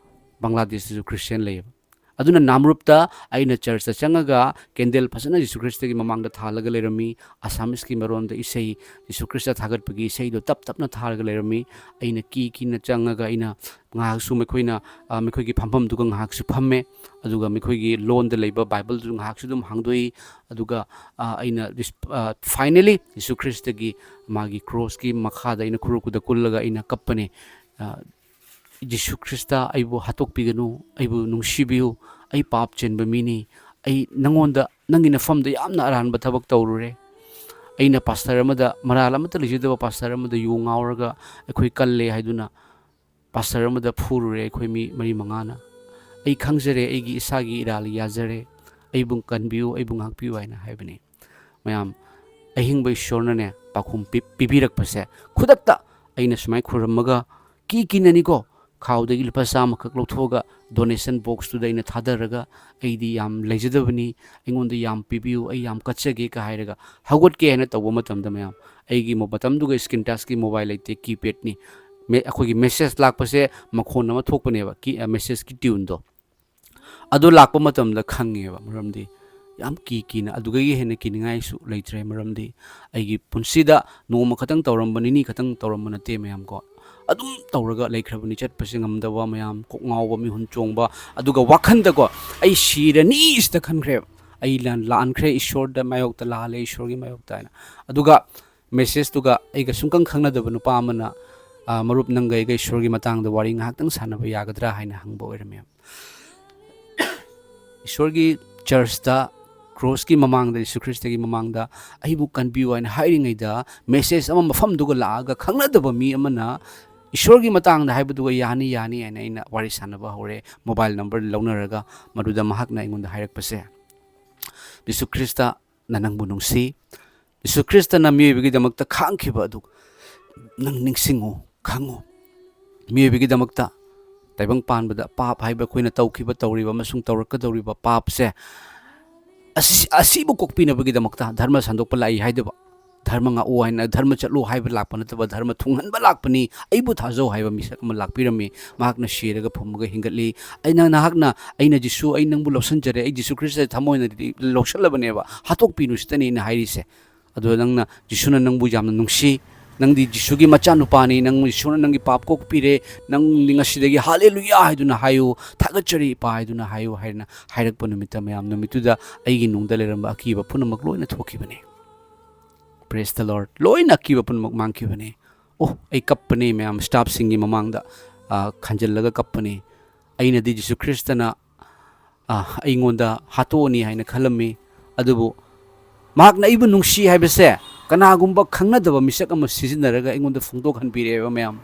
ꯕꯪꯒ꯭ꯂꯥꯗꯦꯁꯇꯁꯨ ꯈ꯭ꯔꯤꯁꯇꯤꯌꯥꯟ ꯂꯩꯌꯦꯕ꯫ ꯑꯗꯨꯅ ꯅꯥꯝꯔꯨꯞꯇ ꯑꯩꯅ ꯆꯔꯆꯇ ꯆꯪꯉꯒ ꯀꯦꯟꯗꯜ ꯐꯖꯅ ꯖꯤꯁꯨ ꯈ꯭ꯔꯤꯁꯇꯒꯤ ꯃꯃꯥꯡꯗ ꯊꯥꯜꯂꯒ ꯂꯩꯔꯝꯃꯤ꯫ ꯑꯁꯥꯃꯤꯁꯀꯤ ꯃꯔꯣꯟꯗ ꯏꯁꯩ, ꯖꯤꯁꯨ ꯈ꯭ꯔꯤꯁꯇ ꯊꯥꯒꯠꯄꯒꯤ ꯏꯁꯩꯗꯣ ꯇꯞ ꯇꯞꯅ ꯊꯥꯔꯒ ꯂꯩꯔꯝꯃꯤ꯫ ꯑꯩꯅ ꯀꯤ ꯀꯤꯅ ꯆꯪꯉꯒ ꯑꯩꯅ ꯉꯥꯏꯍꯥꯛꯁꯨ ꯃꯈꯣꯏꯅ, ꯑ, ꯃꯈꯣꯏꯒꯤ ꯐꯝꯐꯝꯗꯨꯒ ꯉꯥꯏꯍꯥꯛꯁꯨ ꯐꯝꯃꯦ꯫ ꯑꯗꯨꯒ ꯃꯈꯣꯏꯒꯤ ꯂꯣꯟꯗ ꯂꯩꯕ ꯕꯥꯏꯕꯜꯗꯨ ꯉꯥꯏꯍꯥꯛꯁꯨ ꯑꯗꯨꯝ ꯍꯥꯡꯗꯣꯛꯏ꯫ ꯑꯗꯨꯒ, ꯑ, ꯑꯩꯅ ꯔꯤꯁ-, ꯑ, finally ꯖꯤꯁꯨ ꯈ꯭ꯔꯤꯁꯇꯒꯤ ꯃꯥꯒꯤ ꯀ꯭ꯔꯣꯁꯀꯤ ꯃꯈꯥꯗ ꯑꯩꯅ ꯈꯨꯔꯨ ꯈꯨꯗ ꯀꯨꯜꯂꯒ ꯑꯩꯅ ꯀꯞꯄꯅꯦ꯫ ꯑ, "ꯖꯤꯁꯨ ꯈ꯭ꯔꯤꯁꯇ, ꯑꯩꯕꯨ ꯍꯥꯠꯇꯣꯛꯄꯤꯒꯅꯨ, ꯑꯩꯕꯨ ꯅꯨꯡꯁꯤꯕꯤꯌꯨ, ꯑꯩ ꯄꯥꯞ ꯆꯦꯟꯕ ꯃꯤꯅꯤ, ꯑꯩ ꯅꯪꯉꯣꯟꯗ, ꯅꯪꯒꯤ ꯅꯐꯝꯗ ꯌꯥꯝꯅ ꯑꯔꯥꯟꯕ ꯊꯕꯛ ꯇꯧꯔꯨꯔꯦ꯫ ꯑꯩꯅ ꯄꯥꯁꯇꯔ ꯑꯃꯗ, ꯃꯔꯥꯜ ꯑꯃꯠꯇ ꯂꯩꯖꯗꯕ ꯄꯥꯁꯇꯔ ꯑꯃꯗ ꯌꯨ ꯉꯥꯎꯔꯒ ꯑꯩꯈꯣꯏ ꯀꯜꯂꯦ ꯍꯥꯏꯗꯨꯅ ꯄꯥꯁꯇꯔ ꯑꯃꯗ ꯐꯨꯔꯨꯔꯦ ꯑꯩꯈꯣꯏ ꯃꯤ ꯃꯔꯤ ꯃꯉꯥꯅ꯫ ꯑꯩ ꯈꯪꯖꯔꯦ, ꯑꯩꯒꯤ ꯏꯁꯥꯒꯤ ꯏꯔꯥꯜ ꯌꯥꯖꯔꯦ, ꯑꯩꯕꯨ ꯀꯟꯕꯤꯌꯨ, ꯑꯩꯕꯨ ꯉꯥꯛꯄꯤꯌꯨ" ꯍꯥꯏꯅ ꯍꯥꯏꯕꯅꯤ꯫ ꯃꯌꯥꯝ, ꯑꯍꯤꯡꯕ ꯏꯁꯣꯔꯅꯅꯦ ꯄꯥꯎꯈꯨꯝ ꯄꯤ-, ꯄꯤꯕꯤꯔꯛꯄꯁꯦ ꯈꯨꯗꯛꯇ ꯑꯩꯅ ꯁꯨꯃꯥꯏꯅ ꯈꯨꯔꯝꯃꯒ ꯀꯤ ꯀꯤꯅꯅꯤꯀꯣ, ꯈꯥꯎꯗꯒꯤ ꯂꯨꯄꯥ ꯆꯥꯝꯃꯈꯛ ꯂꯧꯊꯣꯛꯑꯒ ꯗꯣꯅꯦꯁꯟ ꯕꯣꯛꯁꯇꯨꯗ ꯑꯩꯅ ꯊꯥꯗꯔꯒ, "ꯑꯩꯗꯤ ꯌꯥꯝ ꯂꯩꯖꯗꯕꯅꯤ, ꯑꯩꯉꯣꯟꯗ ꯌꯥꯝ ꯄꯤꯕꯤꯌꯨ, ꯑꯩ ꯌꯥꯝ ꯀꯠꯆꯒꯦ" ꯀ ꯍꯥꯏꯔꯒ ꯍꯧꯒꯠꯀꯦ ꯍꯥꯏꯅ ꯇꯧꯕ ꯃꯇꯝꯗ, ꯃꯌꯥꯝ, ꯑꯩꯒꯤ ꯃꯣ-, ꯃꯇꯝꯗꯨꯒ ꯁ꯭ꯀꯤꯟ ꯇꯆꯀꯤ ꯃꯣꯕꯥꯏꯜ ꯂꯩꯇꯦ, ꯀꯤꯄꯦꯗꯅꯤ꯫ ꯃꯦ-, ꯑꯩꯈꯣꯏꯒꯤ ꯃꯦꯁꯦꯖ ꯂꯥꯛꯄꯁꯦ ꯃꯈꯣꯟ ꯑꯃ ꯊꯣꯛꯄꯅꯦꯕ, ꯀꯤ-, ꯑ, ꯃꯦꯁꯦꯖꯀꯤ ꯇ꯭ꯌꯨꯟꯗꯣ꯫ ꯑꯗꯨ ꯂꯥꯛꯄ ꯃꯇꯝꯗ ꯈꯪꯉꯦꯕ, ꯃꯔꯝꯗꯤ ꯌꯥꯝ ꯀꯤ ꯀꯤꯅ, ꯑꯗꯨꯗꯒꯤ ꯍꯦꯟꯅ ꯀꯤꯅꯤꯡꯉꯥꯏꯁꯨ ꯂꯩꯇ꯭ꯔꯦ, ꯃꯔꯝꯗꯤ ꯑꯩꯒꯤ ꯄꯨꯟꯁꯤꯗ ꯅꯣꯡꯃ ꯈꯛꯇꯪ ꯇꯧꯔꯝꯕ, ꯅꯤꯅꯤ ꯈꯛꯇꯪ ꯇꯧꯔꯝꯕ ꯅꯠꯇꯦ, ꯃꯌꯥꯝ ꯀꯣ꯫ ꯑꯗꯨꯝ ꯇꯧꯔꯒ ꯂꯩꯈ꯭ꯔꯕꯅꯤ, ꯆꯠꯄꯁꯦ ꯉꯝꯗꯕ, ꯃꯌꯥꯝ ꯀꯣꯛ ꯉꯥꯎꯕ, ꯃꯤꯍꯨꯟ ꯆꯣꯡꯕ, ꯑꯗꯨꯒ ꯋꯥꯈꯟꯗꯀꯣ, "ꯑꯩ ꯁꯤꯔꯅꯤ" ꯁꯤꯗ ꯈꯟꯈ꯭ꯔꯦꯕ꯫ "ꯑꯩ ꯂꯥꯟ-, ꯂꯥꯟꯈ꯭ꯔꯦ, ꯏꯁꯣꯔꯗ ꯃꯥꯌꯣꯛꯇ ꯂꯥꯜꯂꯦ, ꯏꯁꯣꯔꯒꯤ ꯃꯥꯌꯣꯛꯇ" ꯍꯥꯏꯅ꯫ ꯑꯗꯨꯒ ꯃꯦꯁꯦꯖꯇꯨꯒ ꯑꯩꯒ ꯁꯨꯡꯈꯪ ꯈꯪꯅꯗꯕ ꯅꯨꯄꯥ ꯑꯃꯅ, ꯑ, "ꯃꯔꯨꯞ, ꯅꯪꯒ ꯑꯩꯒ ꯏꯁꯣꯔꯒꯤ ꯃꯇꯥꯡꯗ ꯋꯥꯔꯤ ꯉꯥꯏꯍꯥꯛꯇꯪ ꯁꯥꯟꯅꯕ ꯌꯥꯒꯗ꯭ꯔꯥ?" ꯍꯥꯏꯅ ꯍꯪꯕ ꯑꯣꯏꯔꯝꯃꯦ꯫ ꯏꯁꯣꯔꯒꯤ ꯆꯔꯆꯇ, ꯀ꯭ꯔꯣꯁꯀꯤ ꯃꯃꯥꯡꯗ, ꯌꯤꯁꯨ ꯈ꯭ꯔꯤꯁꯇꯒꯤ ꯃꯃꯥꯡꯗ "ꯑꯩꯕꯨ ꯀꯟꯕꯤꯌꯨ" ꯍꯥꯏꯅ ꯍꯥꯏꯔꯤꯉꯩꯗ, ꯃꯦꯁꯦꯖ ꯑꯃ ꯃꯐꯝꯗꯨꯒ ꯂꯥꯛꯑꯒ, ꯈꯪꯅꯗꯕ ꯃꯤ ꯑꯃꯅ ꯏꯁꯣꯔꯒꯤ ꯃꯇꯥꯡꯗ ꯍꯥꯏꯕꯗꯨꯒ "ꯌꯥꯅꯤ, ꯌꯥꯅꯤ" ꯍꯥꯏꯅ ꯑꯩꯅ ꯋꯥꯔꯤ ꯁꯥꯟꯅꯕ ꯍꯧꯔꯦ, ꯃꯣꯕꯥꯏꯜ ꯅꯝꯕꯔ ꯂꯧꯅꯔꯒ꯫ ꯃꯗꯨꯗ ꯃꯍꯥꯛꯅ ꯑꯩꯉꯣꯟꯗ ꯍꯥꯏꯔꯛꯄꯁꯦ, "ꯌꯤꯁꯨ ꯈ꯭ꯔꯤꯁꯇꯅ ꯅꯪꯕꯨ ꯅꯨꯡꯁꯤ, ꯌꯤꯁꯨ ꯈ꯭ꯔꯤꯁꯇꯅ ꯃꯤꯑꯣꯏꯕꯒꯤꯗꯃꯛꯇ ꯈꯥꯡꯈꯤꯕ ꯑꯗꯨ ꯅꯪ ꯅꯤꯡꯁꯤꯡꯉꯨ, ꯈꯪꯉꯨ꯫ ꯃꯤꯑꯣꯏꯕꯒꯤꯗꯃꯛꯇ ꯇꯥꯏꯕꯪ ꯄꯥꯟꯕꯗ ꯄꯥꯞ ꯍꯥꯏꯕ ꯑꯩꯈꯣꯏꯅ ꯇꯧꯈꯤꯕ, ꯇꯧꯔꯤꯕ ꯑꯃꯁꯨꯡ ꯇꯧꯔꯛꯀꯗꯧꯔꯤꯕ ꯄꯥꯞꯁꯦ, ꯑꯁꯤ, ꯑꯁꯤꯕꯨ ꯀꯣꯛꯄꯤꯅꯕꯒꯤꯗꯃꯛꯇ ꯙꯔꯃ ꯁꯟꯗꯣꯛꯄ ꯂꯥꯛꯏ" ꯍꯥꯏꯗꯨꯕ꯫ ꯙꯔꯃ ꯉꯥꯛꯎ ꯍꯥꯏꯅ, ꯙꯔꯃ ꯆꯠꯂꯨ ꯍꯥꯏꯕ ꯂꯥꯛꯄ ꯅꯠꯇꯕ, ꯙꯔꯃ ꯊꯨꯡꯍꯟꯕ ꯂꯥꯛꯄꯅꯤ, ꯑꯩꯕꯨ ꯊꯥꯖꯧ ꯍꯥꯏꯕ ꯃꯤꯁꯛ ꯑꯃ ꯂꯥꯛꯄꯤꯔꯝꯃꯤ꯫ ꯃꯍꯥꯛꯅ ꯁꯤꯔꯒ ꯐꯨꯝꯃꯒ ꯍꯤꯡꯒꯠꯂꯤ꯫ ꯑꯩꯅ, ꯅꯍꯥꯛꯅ, "ꯑꯩꯅ ꯖꯤꯁꯨ, ꯑꯩ ꯅꯪꯕꯨ ꯂꯧꯁꯤꯟꯖꯔꯦ, ꯑꯩ ꯖꯤꯁꯨ ꯈ꯭ꯔꯤꯁꯇ ꯊꯃꯣꯏꯅ ꯂꯧꯁꯜꯂꯕꯅꯦꯕ, ꯍꯥꯠꯇꯣꯛꯄꯤꯅꯨ" ꯁꯤꯇꯅꯤ ꯑꯩꯅ ꯍꯥꯏꯔꯤꯁꯦ꯫ ꯑꯗꯣ ꯅꯪꯅ, ꯖꯤꯁꯨꯅ ꯅꯪꯕꯨ ꯌꯥꯝꯅ ꯅꯨꯡꯁꯤ, ꯅꯪꯗꯤ ꯖꯤꯁꯨꯒꯤ ꯃꯆꯥꯅꯨꯄꯥꯅꯤ, ꯅꯪ, ꯖꯤꯁꯨꯅ ꯅꯪꯒꯤ ꯄꯥꯞ ꯀꯣꯛꯄꯤꯔꯦ, ꯅꯪꯗꯤ ꯉꯁꯤꯗꯒꯤ "ꯍꯥꯂꯦꯂꯨꯌꯥ" ꯍꯥꯏꯗꯨꯅ ꯍꯥꯏꯌꯨ, "ꯊꯥꯒꯠꯆꯔꯤ ꯏꯄꯥ" ꯍꯥꯏꯗꯨꯅ ꯍꯥꯏꯌꯨ ꯍꯥꯏꯅ ꯍꯥꯏꯔꯛꯄ ꯅꯨꯃꯤꯠꯇ, ꯃꯌꯥꯝ, ꯅꯨꯃꯤꯠꯇꯨꯗ ꯑꯩꯒꯤ ꯅꯨꯡꯗ ꯂꯩꯔꯝꯕ ꯑꯀꯤꯕ ꯄꯨꯝꯅꯃꯛ ꯂꯣꯏꯅ ꯊꯣꯛꯈꯤꯕꯅꯤ꯫ Praise the Lord. ꯂꯣꯏꯅ ꯑꯀꯤꯕ ꯄꯨꯝꯅꯃꯛ ꯃꯥꯡꯈꯤꯕꯅꯤ꯫ ꯑꯣ, ꯑꯩ ꯀꯞꯄꯅꯤ ꯃꯌꯥꯝ, ꯁ꯭ꯇꯥꯐꯁꯤꯡꯒꯤ ꯃꯃꯥꯡꯗ, ꯑ, ꯈꯟꯖꯤꯜꯂꯒ ꯀꯞꯄꯅꯤ꯫ ꯑꯩꯅꯗꯤ ꯖꯤꯁꯨ ꯈ꯭ꯔꯤꯁꯇꯅ, ꯑ, ꯑꯩꯉꯣꯟꯗ ꯍꯥꯠꯇꯣꯛꯑꯅꯤ ꯍꯥꯏꯅ ꯈꯜꯂꯝꯃꯤ꯫ ꯑꯗꯨꯕꯨ ꯃꯍꯥꯛꯅ ꯑꯩꯕꯨ ꯅꯨꯡꯁꯤ ꯍꯥꯏꯕꯁꯦ ꯀꯅꯥꯒꯨꯝꯕ ꯈꯪꯅꯗꯕ ꯃꯤꯁꯛ ꯑꯃ ꯁꯤꯖꯤꯟꯅꯔꯒ ꯑꯩꯉꯣꯟꯗ ꯐꯣꯡꯗꯣꯛꯍꯟꯕꯤꯔꯛꯑꯦꯕ ꯃꯌꯥꯝ꯫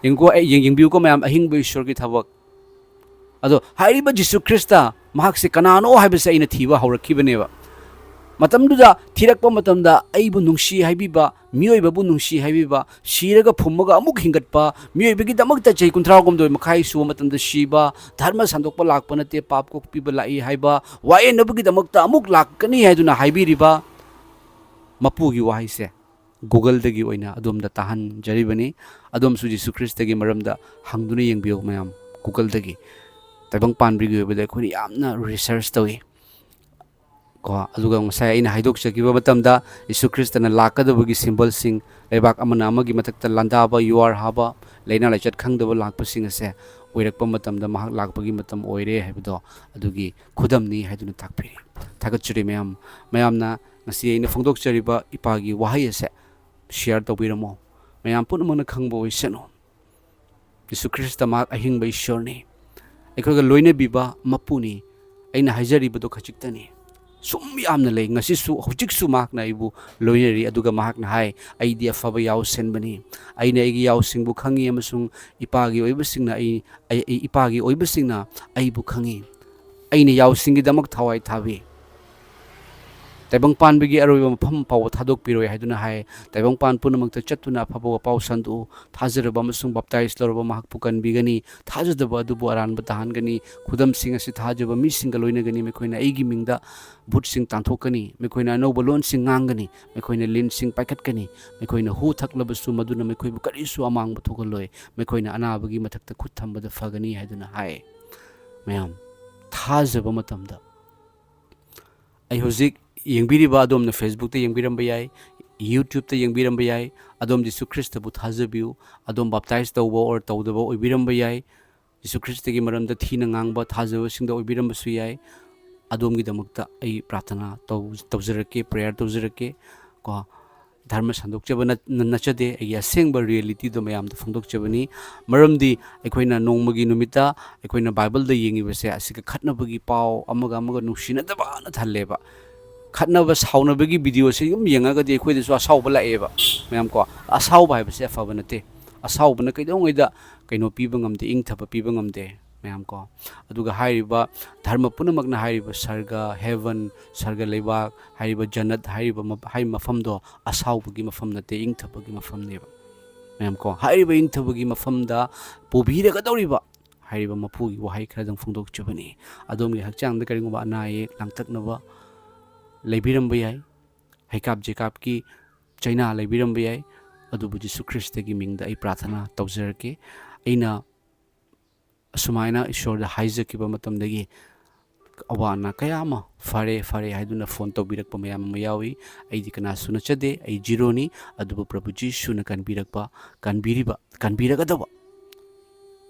ꯌꯦꯡꯉꯨꯀꯣ, ꯑꯩ, ꯌꯦꯡ-, ꯌꯦꯡꯕꯤꯌꯨꯀꯣ ꯃꯌꯥꯝ, ꯑꯍꯤꯡꯕ ꯏꯁꯣꯔꯒꯤ ꯊꯕꯛ꯫ ꯑꯗꯣ ꯍꯥꯏꯔꯤꯕ ꯖꯤꯁꯨ ꯈ꯭ꯔꯤꯁꯇ ꯃꯍꯥꯛꯁꯦ ꯀꯅꯥꯅꯣ ꯍꯥꯏꯕꯁꯦ ꯑꯩꯅ ꯊꯤꯕ ꯍꯧꯔꯛꯈꯤꯕꯅꯦꯕ꯫ ꯃꯇꯝꯗꯨꯗ ꯊꯤꯔꯛꯄ ꯃꯇꯝꯗ ꯑꯩꯕꯨ ꯅꯨꯡꯁꯤ ꯍꯥꯏꯕꯤꯕ, ꯃꯤꯑꯣꯏꯕꯕꯨ ꯅꯨꯡꯁꯤ ꯍꯥꯏꯕꯤꯕ, ꯁꯤꯔꯒ ꯐꯨꯝꯃꯒ ꯑꯃꯨꯛ ꯍꯤꯡꯒꯠꯄ, ꯃꯤꯑꯣꯏꯕꯒꯤꯗꯃꯛꯇ ꯆꯍꯤ ꯀꯨꯟꯊ꯭ꯔꯥ ꯍꯨꯝꯗꯣꯏ ꯃꯈꯥꯏ ꯁꯨꯕ ꯃꯇꯝꯗ ꯁꯤꯕ, ꯙꯔꯃ ꯁꯟꯗꯣꯛꯄ ꯂꯥꯛꯄ ꯅꯠꯇꯦ, ꯄꯥꯞ ꯀꯣꯛꯄꯤꯕ ꯂꯥꯛꯏ ꯍꯥꯏꯕ, ꯋꯥꯌꯦꯟꯅꯕꯒꯤꯗꯃꯛꯇ ꯑꯃꯨꯛ ꯂꯥꯛꯀꯅꯤ ꯍꯥꯏꯗꯨꯅ ꯍꯥꯏꯕꯤꯔꯤꯕ ꯃꯄꯨꯒꯤ ꯋꯥꯍꯩꯁꯦ Googleꯗꯒꯤ ꯑꯣꯏꯅ ꯑꯗꯣꯝꯗ ꯇꯥꯍꯟꯖꯔꯤꯕꯅꯤ꯫ ꯑꯗꯣꯝꯁꯨ ꯖꯤꯁꯨ ꯈ꯭ꯔꯤꯁꯇꯒꯤ ꯃꯔꯝꯗ ꯍꯪꯗꯨꯅ ꯌꯦꯡꯕꯤꯌꯨ ꯃꯌꯥꯝ꯫ Googleꯗꯒꯤ ꯇꯥꯏꯕꯪ ꯄꯥꯟꯕꯒꯤ ꯑꯣꯏꯕꯗ ꯑꯩꯈꯣꯏꯅ ꯌꯥꯝꯅ research ꯇꯧꯏ ꯀꯣ꯫ ꯑꯗꯨꯒ ꯉꯁꯥꯏ ꯑꯩꯅ ꯍꯥꯏꯗꯣꯛꯆꯈꯤꯕ ꯃꯇꯝꯗ ꯖꯤꯁꯨ ꯈ꯭ꯔꯤꯁꯇꯅ ꯂꯥꯛꯀꯗꯕꯒꯤ symbolꯁꯤꯡ, ꯂꯩꯕꯥꯛ ꯑꯃꯅ ꯑꯃꯒꯤ ꯃꯊꯛꯇ ꯂꯥꯟꯗꯥꯕ, ꯌꯨꯍꯥꯔ ꯍꯥꯕ, ꯂꯥꯏꯅꯥ ꯂꯥꯏꯆꯠ ꯈꯪꯗꯕ ꯂꯥꯛꯄꯁꯤꯡ ꯑꯁꯦ ꯑꯣꯏꯔꯛꯄ ꯃꯇꯝꯗ ꯃꯍꯥꯛ ꯂꯥꯛꯄꯒꯤ ꯃꯇꯝ ꯑꯣꯏꯔꯦ ꯍꯥꯏꯕꯗꯣ ꯑꯗꯨꯒꯤ ꯈꯨꯗꯝꯅꯤ ꯍꯥꯏꯗꯨꯅ ꯇꯥꯛꯄꯤꯔꯤ꯫ ꯊꯥꯒꯠꯆꯔꯤ ꯃꯌꯥꯝ꯫ ꯃꯌꯥꯝꯅ ꯉꯁꯤ ꯑꯩꯅ ꯐꯣꯡꯗꯣꯛꯆꯔꯤꯕ ꯏꯄꯥꯒꯤ ꯋꯥꯍꯩ ꯑꯁꯦ share ꯇꯧꯕꯤꯔꯝꯃꯣ꯫ ꯃꯌꯥꯝ ꯄꯨꯝꯅꯃꯛꯅ ꯈꯪꯕ ꯑꯣꯏꯁꯅꯨ꯫ ꯖꯤꯁꯨ ꯈ꯭ꯔꯤꯁꯇ ꯃꯍꯥꯛ ꯑꯍꯤꯡꯕ ꯏꯁꯣꯔꯅꯤ꯫ ꯑꯩꯈꯣꯏꯒ ꯂꯣꯏꯅꯕꯤꯕ ꯃꯄꯨꯅꯤ꯫ ꯑꯩꯅ ꯍꯥꯏꯖꯔꯤꯕꯗꯣ ꯈꯖꯤꯛꯇꯅꯤ꯫ ꯁꯨꯝ ꯌꯥꯝꯅ ꯂꯩ꯫ ꯉꯁꯤꯁꯨ, ꯍꯧꯖꯤꯛꯁꯨ ꯃꯍꯥꯛꯅ ꯑꯩꯕꯨ ꯂꯣꯏꯅꯔꯤ꯫ ꯑꯗꯨꯒ ꯃꯍꯥꯛꯅ ꯍꯥꯏ, "ꯑꯩꯗꯤ ꯑꯐꯕ ꯌꯥꯎꯁꯦꯟꯕꯅꯤ꯫ ꯑꯩꯅ ꯑꯩꯒꯤ ꯌꯥꯎꯁꯤꯡꯕꯨ ꯈꯪꯉꯤ ꯑꯃꯁꯨꯡ ꯏꯄꯥꯒꯤ ꯑꯣꯏꯕꯁꯤꯡꯅ ꯑꯩ, ꯑꯩ, ꯑꯩ, ꯏꯄꯥꯒꯤ ꯑꯣꯏꯕꯁꯤꯡꯅ ꯑꯩꯕꯨ ꯈꯪꯉꯤ꯫ ꯑꯩꯅ ꯌꯥꯎꯁꯤꯡꯒꯤꯗꯃꯛ ꯊꯋꯥꯏ ꯊꯥꯕꯤ"꯫ ꯇꯥꯏꯕꯪꯄꯥꯟꯕꯒꯤ ꯑꯔꯣꯏꯕ ꯃꯐꯝ ꯐꯥꯎꯕ ꯊꯥꯗꯣꯛꯄꯤꯔꯣꯏ ꯍꯥꯏꯗꯨꯅ ꯍꯥꯏ꯫ ꯇꯥꯏꯕꯪꯄꯥꯟ ꯄꯨꯝꯅꯃꯛꯇ ꯆꯠꯇꯨꯅ ꯑꯐꯕ ꯋꯥꯄꯥꯎ ꯁꯟꯗꯣꯛꯎ꯫ ꯊꯥꯖꯔꯕ ꯑꯃꯁꯨꯡ ꯕꯥꯞꯇꯥꯏꯖ ꯂꯧꯔꯕ ꯃꯍꯥꯛꯄꯨ ꯀꯟꯕꯤꯒꯅꯤ꯫ ꯊꯥꯖꯗꯕ ꯑꯗꯨꯕꯨ ꯑꯔꯥꯟꯕ ꯇꯥꯍꯟꯒꯅꯤ꯫ ꯈꯨꯗꯝꯁꯤꯡ ꯑꯁꯤ ꯊꯥꯖꯕ ꯃꯤꯁꯤꯡꯒ ꯂꯣꯏꯅꯒꯅꯤ꯫ ꯃꯈꯣꯏꯅ ꯑꯩꯒꯤ ꯃꯤꯡꯗ ꯚꯨꯠꯁꯤꯡ ꯇꯥꯟꯊꯣꯛꯀꯅꯤ꯫ ꯃꯈꯣꯏꯅ ꯑꯅꯧꯕ ꯂꯣꯟꯁꯤꯡ ꯉꯥꯡꯒꯅꯤ꯫ ꯃꯈꯣꯏꯅ ꯂꯤꯟꯁꯤꯡ ꯄꯥꯏꯈꯠꯀꯅꯤ꯫ ꯃꯈꯣꯏꯅ ꯍꯨ ꯊꯛꯂꯕꯁꯨ ꯃꯗꯨꯅ ꯃꯈꯣꯏꯕꯨ ꯀꯔꯤꯁꯨ ꯑꯃꯥꯡꯕ ꯊꯣꯛꯍꯜꯂꯣꯏ꯫ ꯃꯈꯣꯏꯅ ꯑꯅꯥꯕꯒꯤ ꯃꯊꯛꯇ ꯈꯨꯠ ꯊꯝꯕꯗ ꯐꯒꯅꯤ ꯍꯥꯏꯗꯨꯅ ꯍꯥꯏ꯫ ꯃꯌꯥꯝ, ꯊꯥꯖꯕ ꯃꯇꯝꯗ ꯑꯩ ꯍꯧꯖꯤꯛ ꯌꯦꯡꯕꯤꯔꯤꯕ ꯑꯗꯣꯝꯅ Facebookꯇ ꯌꯦꯡꯕꯤꯔꯝꯕ ꯌꯥꯏ, YouTubeꯇ ꯌꯦꯡꯕꯤꯔꯝꯕ ꯌꯥꯏ꯫ ꯑꯗꯣꯝ ꯖꯤꯁꯨ ꯈ꯭ꯔꯤꯁꯇꯕꯨ ꯊꯥꯖꯕꯤꯌꯨ꯫ ꯑꯗꯣꯝ ꯕꯥꯞꯇꯥꯏꯖ ꯇꯧꯕ ꯑꯣꯔ ꯇꯧꯗꯕ ꯑꯣꯏꯕꯤꯔꯝꯕ ꯌꯥꯏ꯫ ꯖꯤꯁꯨ ꯈ꯭ꯔꯤꯁꯇꯒꯤ ꯃꯔꯝꯗ ꯊꯤꯅ ꯉꯥꯡꯕ ꯊꯥꯖꯕꯁꯤꯡꯗ ꯑꯣꯏꯕꯤꯔꯝꯕꯁꯨ ꯌꯥꯏ꯫ ꯑꯗꯣꯝꯒꯤꯗꯃꯛꯇ ꯑꯩ ꯄ꯭ꯔꯥꯊꯅꯥ ꯇꯧ-, ꯇꯧꯖꯔꯛꯀꯦ, ꯄ꯭ꯔꯦꯌꯔ ꯇꯧꯖꯔꯛꯀꯦ꯫ ꯀꯣ, ꯙꯔꯃ ꯁꯟꯗꯣꯛꯆꯕ ꯅꯠ-, ꯅ-, ꯅꯠꯆꯗꯦ꯫ ꯑꯩꯒꯤ ꯑꯁꯦꯡꯕ ꯔꯤꯌꯦꯂꯤꯇꯤꯗꯣ ꯃꯌꯥꯝꯗ ꯐꯣꯡꯗꯣꯛꯆꯕꯅꯤ꯫ ꯃꯔꯝꯗꯤ ꯑꯩꯈꯣꯏꯅ ꯅꯣꯡꯃꯒꯤ ꯅꯨꯃꯤꯠꯇ ꯑꯩꯈꯣꯏꯅ ꯕꯥꯏꯕꯜꯗ ꯌꯦꯡꯉꯤꯕꯁꯦ ꯑꯁꯤꯒ ꯈꯠꯅꯕꯒꯤ ꯄꯥꯎ, ꯑꯃꯒ ꯑꯃꯒ ꯅꯨꯡꯁꯤꯅꯗꯕꯅ ꯊꯜꯂꯦꯕ꯫ ꯈꯠꯅꯕ ꯁꯥꯎꯅꯕꯒꯤ ꯚꯤꯗꯤꯑꯣꯁꯦ ꯑꯗꯨꯝ ꯌꯦꯡꯉꯒꯗꯤ ꯑꯩꯈꯣꯏꯗꯁꯨ ꯑꯁꯥꯎꯕ ꯂꯥꯛꯑꯦꯕ, ꯃꯌꯥꯝ ꯀꯣ꯫ ꯑꯁꯥꯎꯕ ꯍꯥꯏꯕꯁꯦ ꯑꯐꯕ ꯅꯠꯇꯦ꯫ ꯑꯁꯥꯎꯕꯅ ꯀꯩꯗꯧꯉꯩꯗ ꯀꯩꯅꯣ ꯄꯤꯕ ꯉꯝꯗꯦ, ꯏꯪꯊꯕ ꯄꯤꯕ ꯉꯝꯗꯦ, ꯃꯌꯥꯝ ꯀꯣ꯫ ꯑꯗꯨꯒ ꯍꯥꯏꯔꯤꯕ ꯙꯔꯃ ꯄꯨꯝꯅꯃꯛꯅ ꯍꯥꯏꯔꯤꯕ ꯁꯔꯒ, ꯍꯦꯚꯟ, ꯁꯔꯒ ꯂꯩꯕꯥꯛ ꯍꯥꯏꯔꯤꯕ, ꯖꯅꯠ ꯍꯥꯏꯔꯤꯕ ꯃ-, ꯍꯥꯏꯔꯤꯕ ꯃꯐꯝꯗꯣ ꯑꯁꯥꯎꯕꯒꯤ ꯃꯐꯝ ꯅꯠꯇꯦ, ꯏꯪꯊꯕꯒꯤ ꯃꯐꯝꯅꯦꯕ, ꯃꯌꯥꯝ ꯀꯣ꯫ ꯍꯥꯏꯔꯤꯕ ꯏꯪꯊꯕꯒꯤ ꯃꯐꯝꯗ ꯄꯨꯕꯤꯔꯒꯗꯧꯔꯤꯕ ꯍꯥꯏꯔꯤꯕ ꯃꯄꯨꯒꯤ ꯋꯥꯍꯩ ꯈꯔꯗꯪ ꯐꯣꯡꯗꯣꯛꯆꯕꯅꯤ꯫ ꯑꯗꯣꯝꯒꯤ ꯍꯛꯆꯥꯡꯗ ꯀꯔꯤꯒꯨꯝꯕ ꯑꯅꯥ ꯑꯌꯦꯛ ꯂꯥꯡꯇꯛꯅꯕ ꯂꯩꯕꯤꯔꯝꯕ ꯌꯥꯏ, ꯍꯩꯀꯥꯞ ꯖꯩꯀꯥꯞꯀꯤ ꯆꯩꯅꯥ ꯂꯩꯕꯤꯔꯝꯕ ꯌꯥꯏ, ꯑꯗꯨꯕꯨ ꯖꯤꯁꯨ ꯈ꯭ꯔꯤꯁꯇꯒꯤ ꯃꯤꯡꯗ ꯑꯩ ꯄ꯭ꯔꯥꯊꯅꯥ ꯇꯧꯖꯔꯛꯀꯦ꯫ ꯑꯩꯅ ꯑꯁꯨꯃꯥꯏꯅ ꯏꯁꯣꯔꯗ ꯍꯥꯏꯖꯈꯤꯕ ꯃꯇꯝꯗꯒꯤ ꯑꯋꯥ ꯑꯅꯥ ꯀꯌꯥ ꯑꯃ ꯐꯔꯦ, ꯐꯔꯦ ꯍꯥꯏꯗꯨꯅ ꯐꯣꯟ ꯇꯧꯕꯤꯔꯛꯄ ꯃꯌꯥꯝ ꯑꯃ ꯌꯥꯎꯏ꯫ ꯑꯩꯗꯤ ꯀꯅꯥꯁꯨ ꯅꯠꯆꯗꯦ, ꯑꯩ ꯖꯤꯔꯣꯅꯤ꯫ ꯑꯗꯨꯕꯨ ꯄ꯭ꯔꯚꯨ ꯖꯤꯁꯨꯅ ꯀꯟꯕꯤꯔꯛꯄ, ꯀꯟꯕꯤꯔꯤꯕ, ꯀꯟꯕꯤꯔꯒꯗꯕ